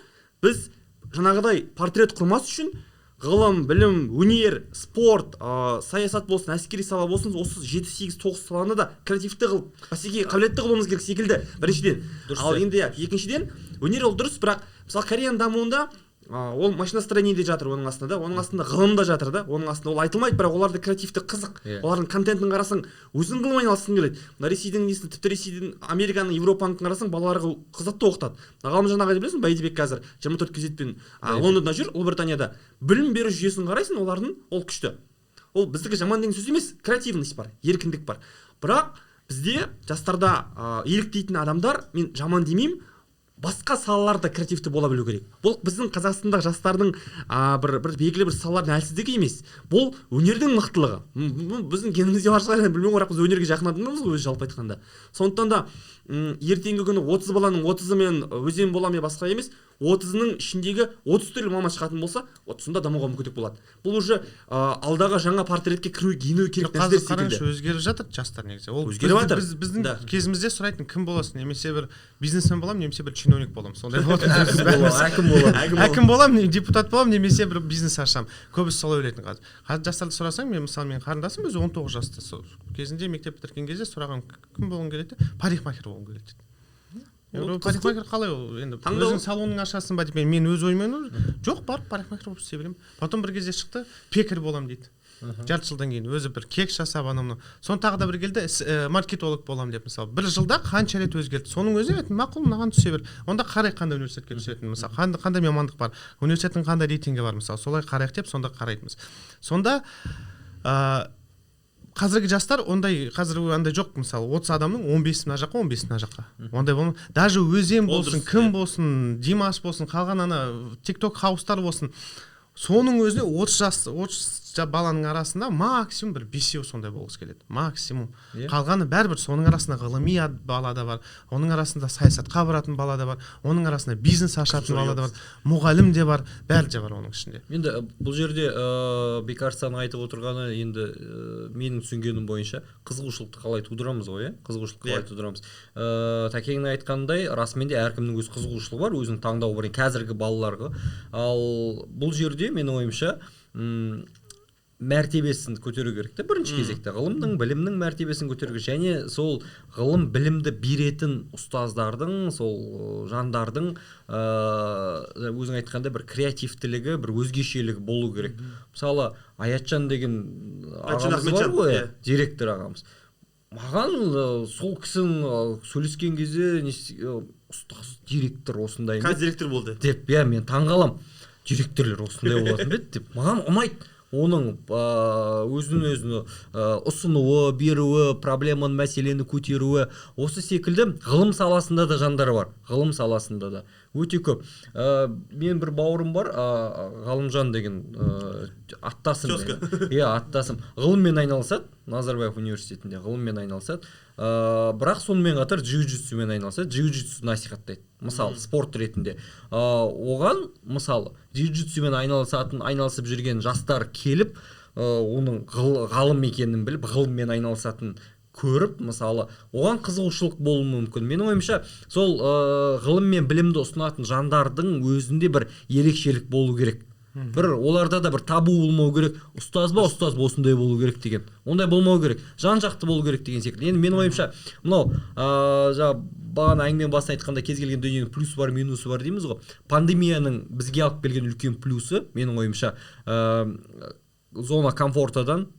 біз жаңағыдай портрет құрмас үшін ғылым, білім, өнер, спорт, саясат болсын, әскери сала болсын, осы 7, 8, 9 саланы да креативті қылып, бәсекеге қабілетті қылуымыз керек секілді, біріншіден. Ал енді екіншіден, өнер ол дұрыс, бірақ мысалы Кореяның дамуында ол машиностроение де жатыр оның астында да, оның астында ғылым да жатыр да, оның астында ол айтылмайды, бірақ оларда креативті қызық. Олардың контентін қарасаң, өзің ғылым айналысқың келеді. Мына Ресейдің несін, тіпті Ресейдің, Американың, Европаныкін қарасаң, балаларға қызықты оқытады. Ғалымжан ағай білесің, Бәйдібек қазір 24 кезетпен Лондонда жүр, Ұлыбританияда. Білім беру жүйесін қарайсың, олардың ол күшті. Ол біздікі жаман деген сөз емес, креативность бар, еркіндік бар. Бірақ бізде жастарда еліктейтін адамдар, мен жаман демеймін, басқа салаларда креативті бола білу керек. Бұл біздің Қазақстандағы жастардың бір белгілі бір салалардың әлсіздігі емес. Бұл өнердің мықтылығы. Біздің генімізде бар шығар, білмеймін, бірақ біз өнерге жақын адамбыз ғой өзі жалпы айтқанда. Сондықтан да ертеңгі күні 30 баланың 30-ы мен өзен бола ма басқа емес, 30-ның ішіндегі 30 түрлі маман шығатын болса, сонда дамуға мүмкіндік болады. Бұл уже алдағы жаңа портретке кіру, ену керек нәрселер секілді. Қазір өзгеріп жатыр жастар негізі. Ол өзгеріп жатыр. Біздің кезімізде сұрайтын кім боласың, немесе бір бизнесмен боламын, немесе бір чиновник боламын. Сондай болатын. Әкім боламын. Әкім боламын, депутат боламын, немесе бір бизнес ашамын. Көбісі солай ойлайтын қазір. Қазір жастарды сұрасаң, мен мысалы менің қарындасым өзі 19 жаста. Кезінде мектеп бітірген кезде сұраған кім болғың келеді? Парикмахер болғым келеді дейді. Парикмахер қалай ол? Енді өзің салоның ашасың ба деп мен өз ойыммен жоқ, барып парикмахер болып істей беремін. Потом бір кезде шықты, пекарь боламын дейді. Жарты жылдан кейін өзі бір кек жасап анау мынау. Соны тағы да бір келді, маркетолог боламын деп мысалы. Бір жылда қанша рет өзгерді. Соның өзі айттым, мақұл, мынаған түсе бер. Онда қарайық қандай университетке түсетінін, мысалы, қандай мамандық бар, университеттің қандай рейтингі бар, мысалы, солай қарайық деп сонда қарайтынбыз. Сонда қазіргі жастар ондай, қазір андай жоқ, мысалы, 30 адамның 15-і мына жаққа, 15-і мына жаққа. Ондай болмайды. Даже Өзен болсын, кім болсын, Димаш болсын, қалған ана TikTok хаустар болсын. Соның өзіне 30 жас, 30 баланың арасында максимум бір 5-еу сондай болғысы келеді. Максимум. Қалғаны бәрібір соның арасында ғылыми бала да бар, оның арасында саясатқа баратын бала да бар, оның арасында бизнес ашатын бала да бар, мұғалім де бар, бәрі де бар оның ішінде. Енді бұл жерде Бекарсанның айтып отырғаны, енді менің түсінгенім бойынша қызығушылықты қалай тудырамыз ғой, қызығушылықты қалай тудырамыз. Тәкеңнің айтқанындай, расымен де әркімнің өз қызығушылығы бар, өзінің таңдауы бар қазіргі балаларға. Ал бұл жерде менің ойымша мәртебесін көтеру керек те, бірінші кезекте ғылымның, білімнің мәртебесін көтеру керек, және сол ғылым білімді беретін ұстаздардың, сол жандардың өзің айтқандай бір креативтілігі, бір өзгешелігі болу керек. Мысалы, Аятжан деген ағамыз бар ғой, директор ағамыз. Маған сол кісінің сөйлескен кезде ұстаз директор осындай ма? Директор болды деп, иә, мен таңғалам. Директорлер осындай болатын бе деп. Маған ұнайды. Оның өзін өзіне ұсынуы, беруі, проблеманы, мәселені көтеруі, осы секілді ғылым саласында да жандар бар. Ғылым саласында да Өте көп. Мен бір бауырым бар, Ғалымжан деген, аттасым. Иә, аттасым. Ғылыммен айналысады, Назарбаев университетінде ғылыммен айналысады. Бірақ сонымен қатар джиу-джитсумен айналысады, джиу-джитсу насихаттайды. Мысалы, спорт ретінде. Оған, мысалы, джиу-джитсумен айналысып жүрген жастар келіп, оның ғалым екенін біліп, ғылыммен айналысатын көріп, мысалы, оған қызығушылық болуы мүмкін. Менің ойымша, сол ғылым мен білімді ұсынатын жандардың өзінде бір ерекшелік болу керек. Бір оларда да бір табу болмау керек. Ұстаз ба, ұстаз ба, осындай болу керек деген. Ондай болмау керек. Жан-жақты болу керек деген секілді. Енді менің ойымша, мынау жаңа бағана әңгіменің басында айтқанда, кез келген дүниенің плюсы бар, минусы бар дейміз ғой. Пандемияның бізге алып келген үлкен плюсы, менің ойымша, зона комфортадан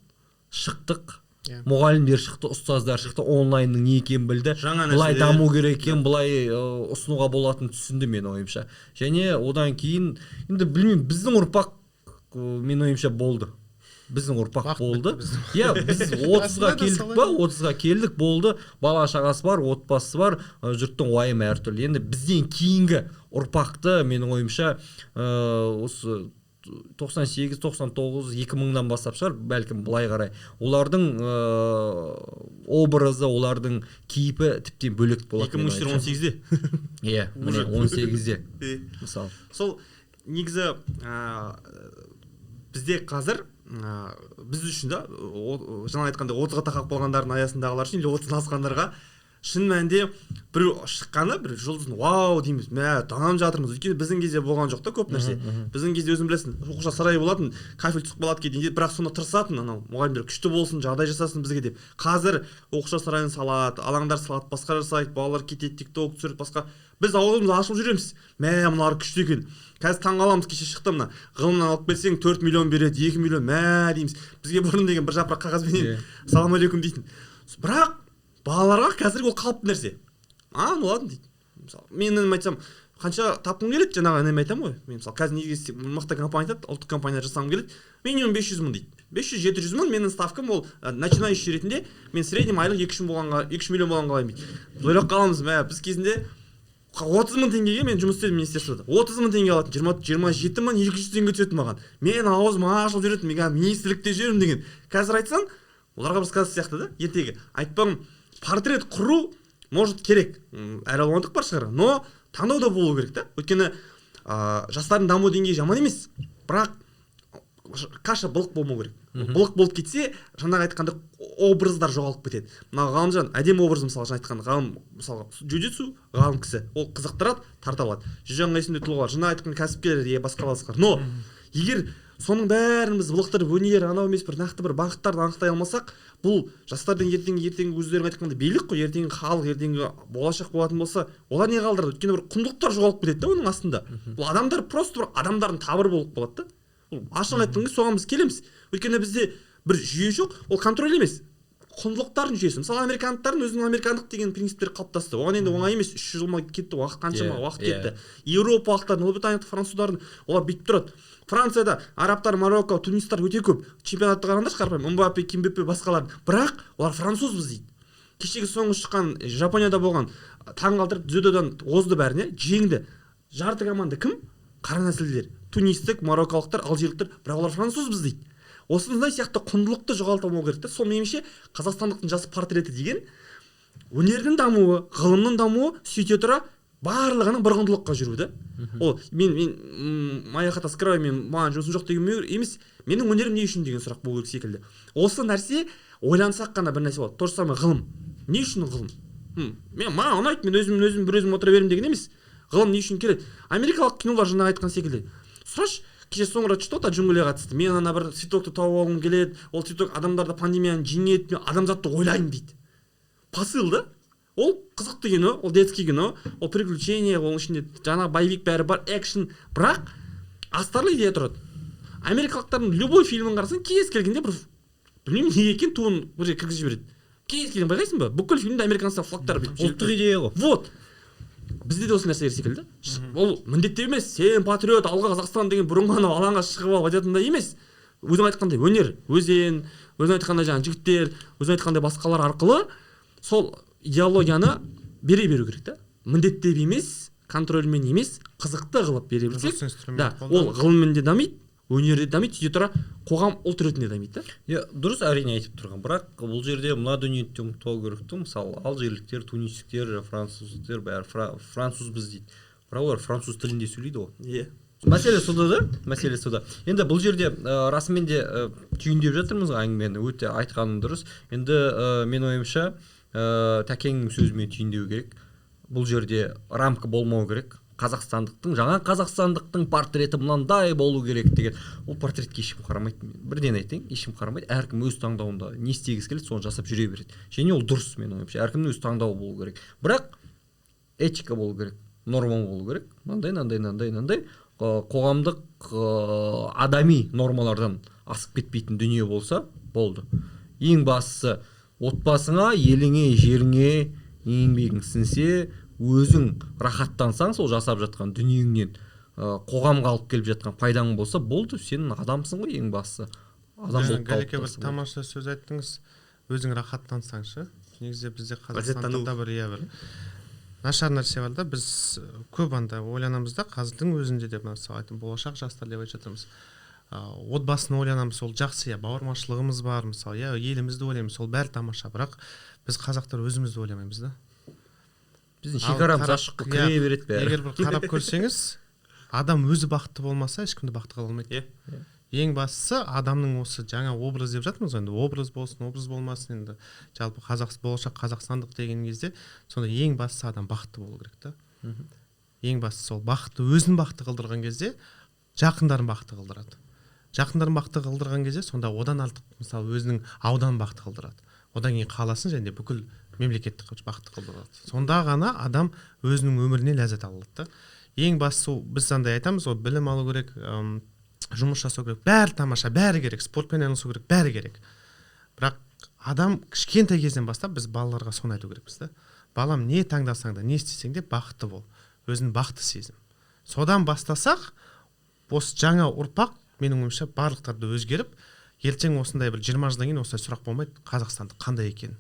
шықтық. Мұғалімдер шықты, ұстаздар шықты, онлайнның не екенін білді. Жаңа былай нәрселер. Даму керек екен, былай ұсынуға болатынын түсінді, менің ойымша. Және одан кейін, енді білмеймін, біздің ұрпақ, менің ойымша, болды. Біздің ұрпақ Уақыт болды. бітті біздің. Иә, біз 30-ға Расында да келдік солай. Па, 30-ға келдік, болды. Бала шағасы бар, отбасысы бар, жұрттың уайымы әртүрлі. Енді бізден кейінгі ұрпақты, менің ойымша, осы 98, 99, 2000-нан бастап шығар, бәлкім, былай қарай. Олардың образы, олардың кейпі тіптен бөлек болады, менің 2003 ойымша. 18-де. Иә, міне, 18-де, мысалы. Сол негізі бізде қазір біз үшін да, жаңа айтқандай, 30-ға тақап қалғандардың аясындағылар үшін или 30-дан асқандарға шын мәнінде біреу шыққаны, бір жұлдыздың, вау дейміз, мә, танып жатырмыз. Өйткені біздің кезде болған жоқ та көп нәрсе. Біздің кезде, өзің білесің, оқушылар сарайы болатын, кафель түсіп қалады кейде, бірақ соны тырысатын анау мұғалімдер, күшті болсын, жағдай жасасын бізге деп. Қазір оқушылар сарайын салады, алаңдар салады, басқа жасайды, балалар кетеді, Тик Ток түсіреді, басқа. Біз аузымыз ашылып жүреміз, мә, мыналар күшті екен. Қазір таңқаламыз, кеше шықты мына ғылымнан алып келсең, 4 миллион береді, 2 миллион, мә дейміз. Бізге бұрын деген бір жапырақ қағазбенен салам алейкум дейтін. Бірақ балаларға қазір ол қалыпты нәрсе. А, ну ладно дейді. Мысалы, мен інім айтсам, қанша тапқың келеді, жаңағы ініме айтамын ғой. Мен, мысалы, қазір неге мықты компания айтады, ұлттық компания жасағым келеді, минимум 500 мың дейді. 500-700 мың менің ставкам, ол начинающий ретінде мен среднем айлық 2-3 болғанға, 2-3 миллион болғанға қалаймын дейді. Біз ойлап қаламыз, мә, біз кезінде 30 мың теңгеге мен жұмыс істедім министерствода. 30 мың теңге алатын, 27 200 теңге түсетін маған. Мен аузым ашылып жүретін, мен қазір министрлікте жүремін деген. Қазір айтсаң, оларға бір сказка сияқты да, ертегі. Айтпағым, портрет құру может керек. Әралуандық бар шығар, но таңдау да болу керек та. Өйткені жастардың даму деңгейі жаман емес, бірақ каша былық болмау керек. Былық болып кетсе, жаңағы айтқандай, образдар жоғалып кетеді. Мына Ғалымжан әдемі образ, мысалы, жаңа айтқан ғалым, мысалға, джиу-джитсу ғалым кісі, ол қызықтырады, тарта алады. Жүз есімді тұлғалар, жаңа айтқан кәсіпкерлер, е, басқа басқалар. Но егер соның бәрін біз былықтырып, өнер анау емес, бір нақты бір бағыттарды анықтай алмасақ, бұл жастардың ертеңгі, өздерің айтқандай, билік қой, ертеңгі халық, ертеңгі болашақ болатын болса, олар не қалдырады? Өйткені бір құндылықтар жоғалып кетеді да оның астында. Бұл адамдар просто бір адамдардың табыры болып қалады да. Бұл ашығын айтқан кезде, соған біз келеміз. Өйткені бізде бір жүйе жоқ, ол контроль емес, құндылықтардың жүйесі. Мысалы, американдықтардың өзінің американдық деген принциптері қалыптасты. Оған енді оңай емес, 300 жыл ма кетті уақыт, қаншама уақыт кетті. Еуропалықтардың, Ұлыбритания, француздардың, олар бүйтіп тұрады. Францияда арабтар, Марокко, тунистар өте көп. Чемпионатты қараңдаршы, қарапайым Мбаппе, Кимбеппе, басқалар, бірақ олар французбыз дейді. Кешегі соңғы шыққан Жапонияда болған, таң қалдырып, дзюдодан озды бәріне, жеңді. Жарты команда кім? Қара нәсілділер, тунистік, марокколықтар, алжирліктер, бірақ олар французбыз дейді. Осындай сияқты құндылықты жоғалта алмау керек та. Сол, меніңше, қазақстандықтың жас портреті деген өнердің дамуы, ғылымның дамуы, сөйте тұра барлығының бір құндылыққа жүруі да. Ол мен моя хата с краю, мен маған жұмысым жоқ деген емес, менің өнерім не үшін деген сұрақ болу керек секілді. Осы нәрсе ойлансақ қана бір нәрсе болады. То же самое ғылым. Не үшін ғылым? Мен, маған ұнайды, мен өзім бір өзім отыра беремін деген емес. Ғылым не үшін керек? Америкалық кинолар, жаңағы айтқан секілді, сұрашы, кеше соңғы рет что то джунглиға қатысты, мен ана бір цветокты тауып алғым келеді, ол цветок адамдарды пандемияны жеңеді, мен адамзатты ойлаймын дейді. Посыл да. Ол қызықты кино, ол детский кино, ол приключение, оның ішінде жаңағы боевик, бәрі бар, экшн, бірақ астарлы идея тұрады. Америкалықтардың любой фильмін қарасаң, кез келгенде бір, білмеймін неге екенін, туын бір жерге кіргізіп жібереді. Кез келген, байқайсың ба, бүкіл фильмде американецтер флагтар бүйтіп. Ұлттық идея ғой. Вот бізде де осы нәрселер секілді. Ол міндетті емес, сен патриот, алға Қазақстан деген бұрынғы анау алаңға шығып алып айтатындай емес. Өзің айтқандай, өнер, өзен, өзің айтқандай, жаңағы жігіттер, өзің айтқандай, басқалар арқылы сол идеологияны бере беру керек та, міндеттеп емес. Контрольмен емес, қызықты қылып бере білсек, да, ол ғылыммен де дамиды, өнер де дамиды, сөйте тұра қоғам, ұлт ретінде дамиды да. Иә, дұрыс, әрине, айтып тұрған. Бірақ бұл жерде мына дүниені де ұмытпау керек те. Мысалы, алжирліктер, тунистіктер, француздер бәрі французбыз дейді, бірақ олар француз тілінде сөйлейді ғой. Мәселе сонда да, мәселе сонда. Енді бұл жерде расымен де түйіндеп жатырмыз ғой әңгімені. Өте айтқаның дұрыс. Енді мен ойымша, Тәкеңнің сөзімен түйіндеу керек. Бұл жерде рамка болмау керек. Қазақстандықтың, жаңа қазақстандықтың портреті мынандай болу керек деген, ол портретке ешкім қарамайды. Мен бірден айтайын, ешкім қарамайды. Әркім өз таңдауында не істегісі келеді, соны жасап жүре береді. Және ол дұрыс, менің ойымша. Әркімнің өз таңдауы болу керек, бірақ этика болу керек, норма болу керек. Мынандай, мынандай, мынандай, мынандай қоғамдық, адами нормалардан асып кетпейтін дүние болса болды. Ең бастысы, отбасыңа, еліңе, жеріңе еңбегің сіңсе, өзің рахаттансаң, сол жасап жатқан дүниеңнен қоғамға алып келіп жатқан пайдаң болса болды, сен адамсың ғой. Ең бастысы, адам болып Галеке, бір қалыптасу. тамаша сөз айттыңыз: өзің рахаттансаңшы. Негізі бізде, Ләззаттану. Қазақстанда бір, иә, бір нашар нәрсе бар да. Біз көп андай ойланамыз да, қазірдің өзінде де, мысалы, айтып, болашақ жастар деп айтып жатырмыз. Отбасын ойланамыз, ол жақсы, иә, бауырмашылығымыз бар, мысалы, иә, елімізді ойлаймыз, ол бәрі тамаша. Бірақ біз, қазақтар, өзімізді ойламаймыз да. Біздің Ал шекарамыз ашық қой, иә, кіре береді бәрі. Егер бір қарап көрсеңіз, адам өзі бақытты болмаса, ешкімді бақытты қыла алмайды. Ең бастысы, адамның осы жаңа образ деп жатырмыз ғой енді, образ болсын, образ болмасын, енді жалпы қазақ, болашақ қазақстандық деген кезде, сонда ең бастысы, адам бақытты болу керек та. Ең бастысы, сол бақытты, өзін бақытты қылдырған кезде, жақындарын бақытты қылдырады. Жақындарын бақытты қылдырған кезде, сонда одан артық, мысалы, өзінің ауданын бақытты қылдырады, одан кейін қаласын және бүкіл мемлекетті бақытты қылдырады. Сонда ғана адам өзінің өміріне ләззат ала алады да. Ең бастысы, ол біз андай айтамыз ғой: білім алу керек, жұмыс жасау керек, бәрі тамаша, бәрі керек, спортпен айналысу керек, бәрі керек. Бірақ адам кішкентай кезден бастап, біз балаларға соны айту керекпіз да: балам, не таңдасаң да, не істесең де, бақытты бол, өзін бақытты сезін. Содан бастасақ, осы жаңа ұрпақ, менің ойымша, барлықтары өзгеріп, ертең осындай бір 20 жылдан кейін осындай сұрақ болмайды: қазақстандық қандай екенін.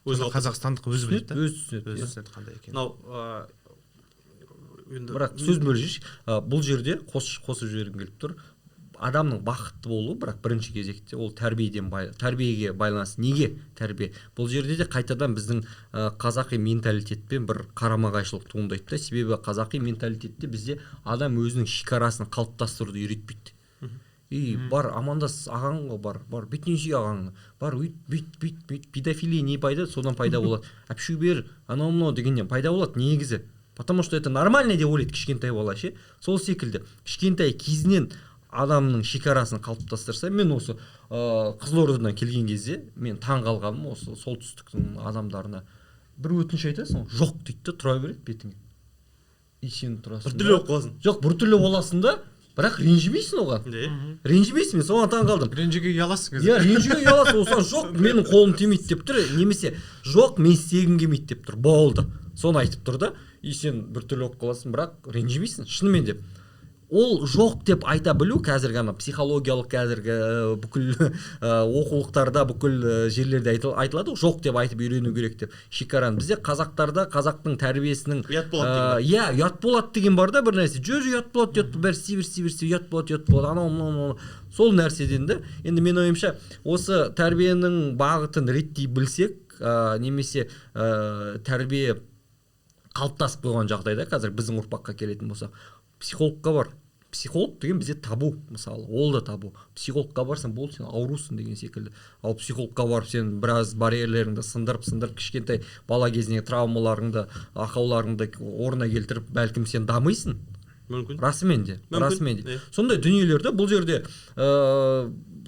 Өзі Сонда қазақстандық өзі біледі да. Өзі түсінеді, өзі иә. түсінеді қандай екенін. Мынау енді Бірақ сөз бөліп жіберейінші. Бұл жерде қосып жібергім келіп тұр. Адамның бақытты болуы, бірақ бірінші кезекте ол тәрбиеге байланысты. Неге тәрбие? Бұл жерде де қайтадан біздің қазақи менталитетпен бір қарама қайшылық туындайды да. Себебі қазақи менталитетте бізде адам өзінің шекарасын қалыптастыруды үйретпейді. И бар, амандас ағаң ғой, бар, бар, бетінен сүй ағаңны, бар, өйт, бүйт, бүйт, бүйт. Педофилия не пайда, содан пайда болады. Әпшу бер, анау мынау дегеннен пайда болады негізі, потому что это нормально деп ойлайды кішкентай бала ше. Сол секілді кішкентай кезінен адамның шекарасын қалыптастырса. Мен осы Қызылордадан келген кезде мен таң қалғаным, осы солтүстіктің адамдарына бір өтініш айтасың ғой, жоқ дейді да, тұра береді бетіңе. И сен тұрасың Біртүрлі да- болып қаласың. Жоқ, біртүрлі боласың да, бірақ ренжімейсің оған. Ренжімейсің, мен соған таң қалдым. Ренжуге ұяласың. Иә, ренжуге ұяласың. Осыған жоқ, менің қолым тимейді деп тұр немесе жоқ, мен істегім келмейді деп тұр, болды, соны айтып тұр да. И сен біртүрлі болып қаласың, бірақ ренжімейсің. Шынымен де, ол жоқ деп айта білу қазіргі ана психологиялық, қазіргі бүкіл оқулықтарда, бүкіл жерлерде айтылады ғой, жоқ деп айтып үйрену керек деп шекараны. Бізде, қазақтарда, қазақтың тәрбиесінің Ұят болады деген бар. Иә, ұят болады деген бар да бір нәрсе. Жоқ, ұят болады, ұят, бәрі істей бер, істей бер, істей, ұят болады, ұят болады, анау, мынау, мынау, сол нәрседен да. Енді менің ойымша, осы тәрбиенің бағытын реттей білсек, немесе тәрбие қалыптасып қойған жағдайда, қазір біздің ұрпаққа келетін болсақ, психологқа бар. Психолог деген бізде табу, мысалы, ол да табу. Психологқа барсаң болды, сен аурусың деген секілді. Ал психологқа барып, сен біраз барьерлеріңді сындырып, сындырып, кішкентай бала кезіндегі травмаларыңды, ақауларыңды орнына келтіріп, бәлкім, сен дамисың. Мүмкін. Расымен де. Мүмкін, Расымен де. иә. Сондай дүниелерді бұл жерде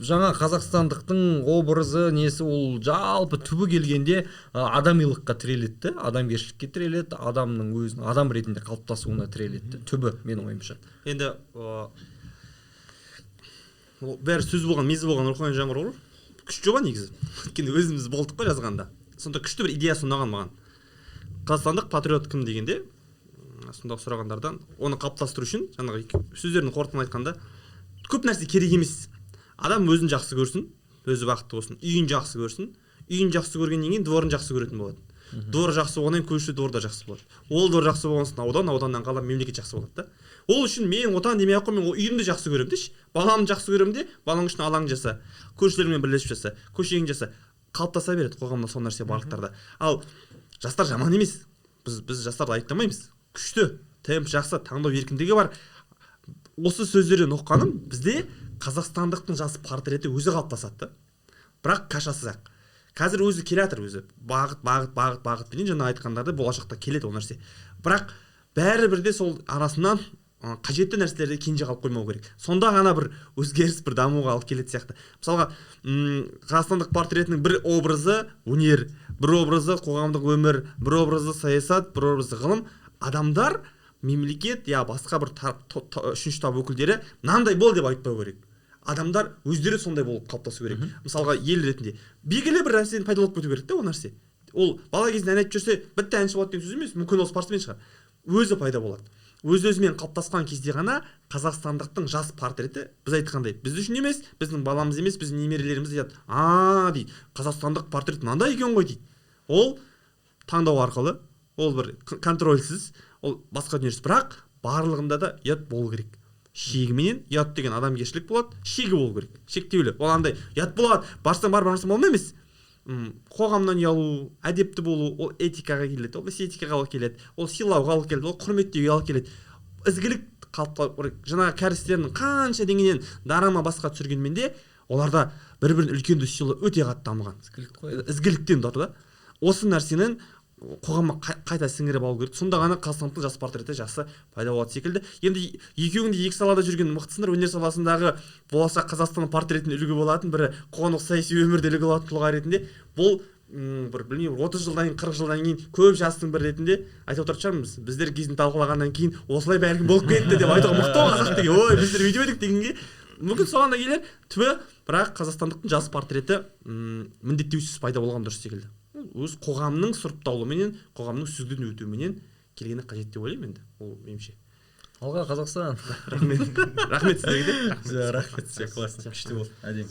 жаңа қазақстандықтың образы несі, ол жалпы түбі келгенде адамилыққа тіреледі да, адамгершілікке тіреледі, адамның өзін адам ретінде қалыптасуына тіреледі да, түбі, менің ойымша. Енді ол бәрі сөз болған, мезі болған рухани жаңғыру ғой. Күшті жоба негізі, өйткені өзіміз болдық қой жазғанда. Сонда күшті бір идеясы ұнаған маған. Қазақстандық патриот кім дегенде, сондағы сұрағандардан, оны қалыптастыру үшін, жаңағы сөздердің қорытындысын айтқанда, көп нәрсе керек емес. Адам өзін жақсы көрсін, өзі бақытты болсын, үйін жақсы көрсін. Үйін жақсы көргеннен кейін дворын жақсы көретін болады. Двор жақсы болғаннан кейін көрші двор да жақсы болады. Ол двор жақсы болған соң аудан, ауданнан қала, мемлекет жақсы болады да. Ол үшін мен отан демей ақ қой, мен үйімді жақсы көремін деші, баламды жақсы көремін де, балаң үшін алаң жаса, көршілеріңмен бірлесіп жаса, көшеңді жаса, қалыптаса береді қоғамда сол нәрсе барлықтарда. Ал жастар жаман емес, біз жастарды айыптамаймыз, күшті, темп жақсы, таңдау еркіндігі бар. Осы сөздерден ұққаным, бізде қазақстандықтың жас портреті өзі қалыптасады да, бірақ кашасыз ақ. Қазір өзі келе жатыр, өзі бағыт, бағыт, бағыт, бағытпенен жаңа айтқандарды болашақта келеді ол нәрсе. Бірақ бәрібір де сол арасынан қажетті нәрселерді кенже қалып қоймау керек. Сонда ғана бір өзгеріс, бір дамуға алып келетін сияқты. Мысалға, қазақстандық портретінің бір образы өнер, бір образы қоғамдық өмір, бір образы саясат, бір образы ғылым. Адамдар, мемлекет, я басқа бір үшінші тап өкілдері мынандай бол деп айтпау керек. Адамдар өздері сондай болып қалыптасу керек. Мысалға, ел ретінде белгілі бір нәрседен пайда болып кету керек те ол нәрсе. Ол бала кезінде ән айтып жүрсе, бітті әнші болады деген сөз емес, мүмкін ол спортсмен шығар. Өзі пайда болады. Өз-өзімен қалыптасқан кезде ғана қазақстандықтың жас портреті, біз айтқандай, біз үшін емес, біздің баламыз емес, біздің немерелеріміз айтады, а дейді, қазақстандық портрет мынандай екен ғой дейді. Ол таңдау арқылы, ол бір контрольсіз, ол басқа дүниесі. Бірақ барлығында да ұят болу керек. Шегіменен ұят деген адамгершілік болады, шегі болу керек, шектеулі. Ол андай ұят болады, барсаң бар, бармасаң болма емес. Қоғамнан ұялу, әдепті болу, ол этикаға келеді, ол эстетикаға алып келеді, ол сыйлауға алып келеді, ол құрметтеуге алып келеді. Ізгілік қалыпталып, жаңағы кәрістердің қанша деңгейден дорама басқа түсіргенмен де, оларда бір-бірін үлкенді сыйлау өте қатты дамыған. Ізгілік қой. Ізгіліктен тұрды да. Осы нәрсенің қоғамға қайта сіңіріп алу керек. Сонда ғана қазақстандықтың жас портреті жақсы пайда болады секілді. Енді екеуің де екі салада жүрген мықтысыңдар. Өнер саласындағы болашақ Қазақстанның портретіне үлгі болатын, бірі қоғамдық саяси өмірде үлгі болатын тұлға ретінде, бұл бір білмеймін, 30 жылдан кейін, 40 жылдан кейін көп жастың бірі ретінде айтып отыратын шығармыз. Біздер кезін талқылағаннан кейін осылай бәлкім болып кетті деп айтуға мықты ғой қазақ деген. Ой, біздер өйтіп едік дегенге мүмкін соған да келер. Түбі, бірақ қазақстандықтың жас портреті міндеттеусіз пайда болған дұрыс секілді. Өз қоғамның сұрыпталуыменен, қоғамның сүзгіден өтуіменен келгені қажет деп ойлаймын енді, ол меніңше. Алға Қазақстан. Рахмет. Рахмет сіздерге де. Рахмет, все классно, күшті болды, әдемі.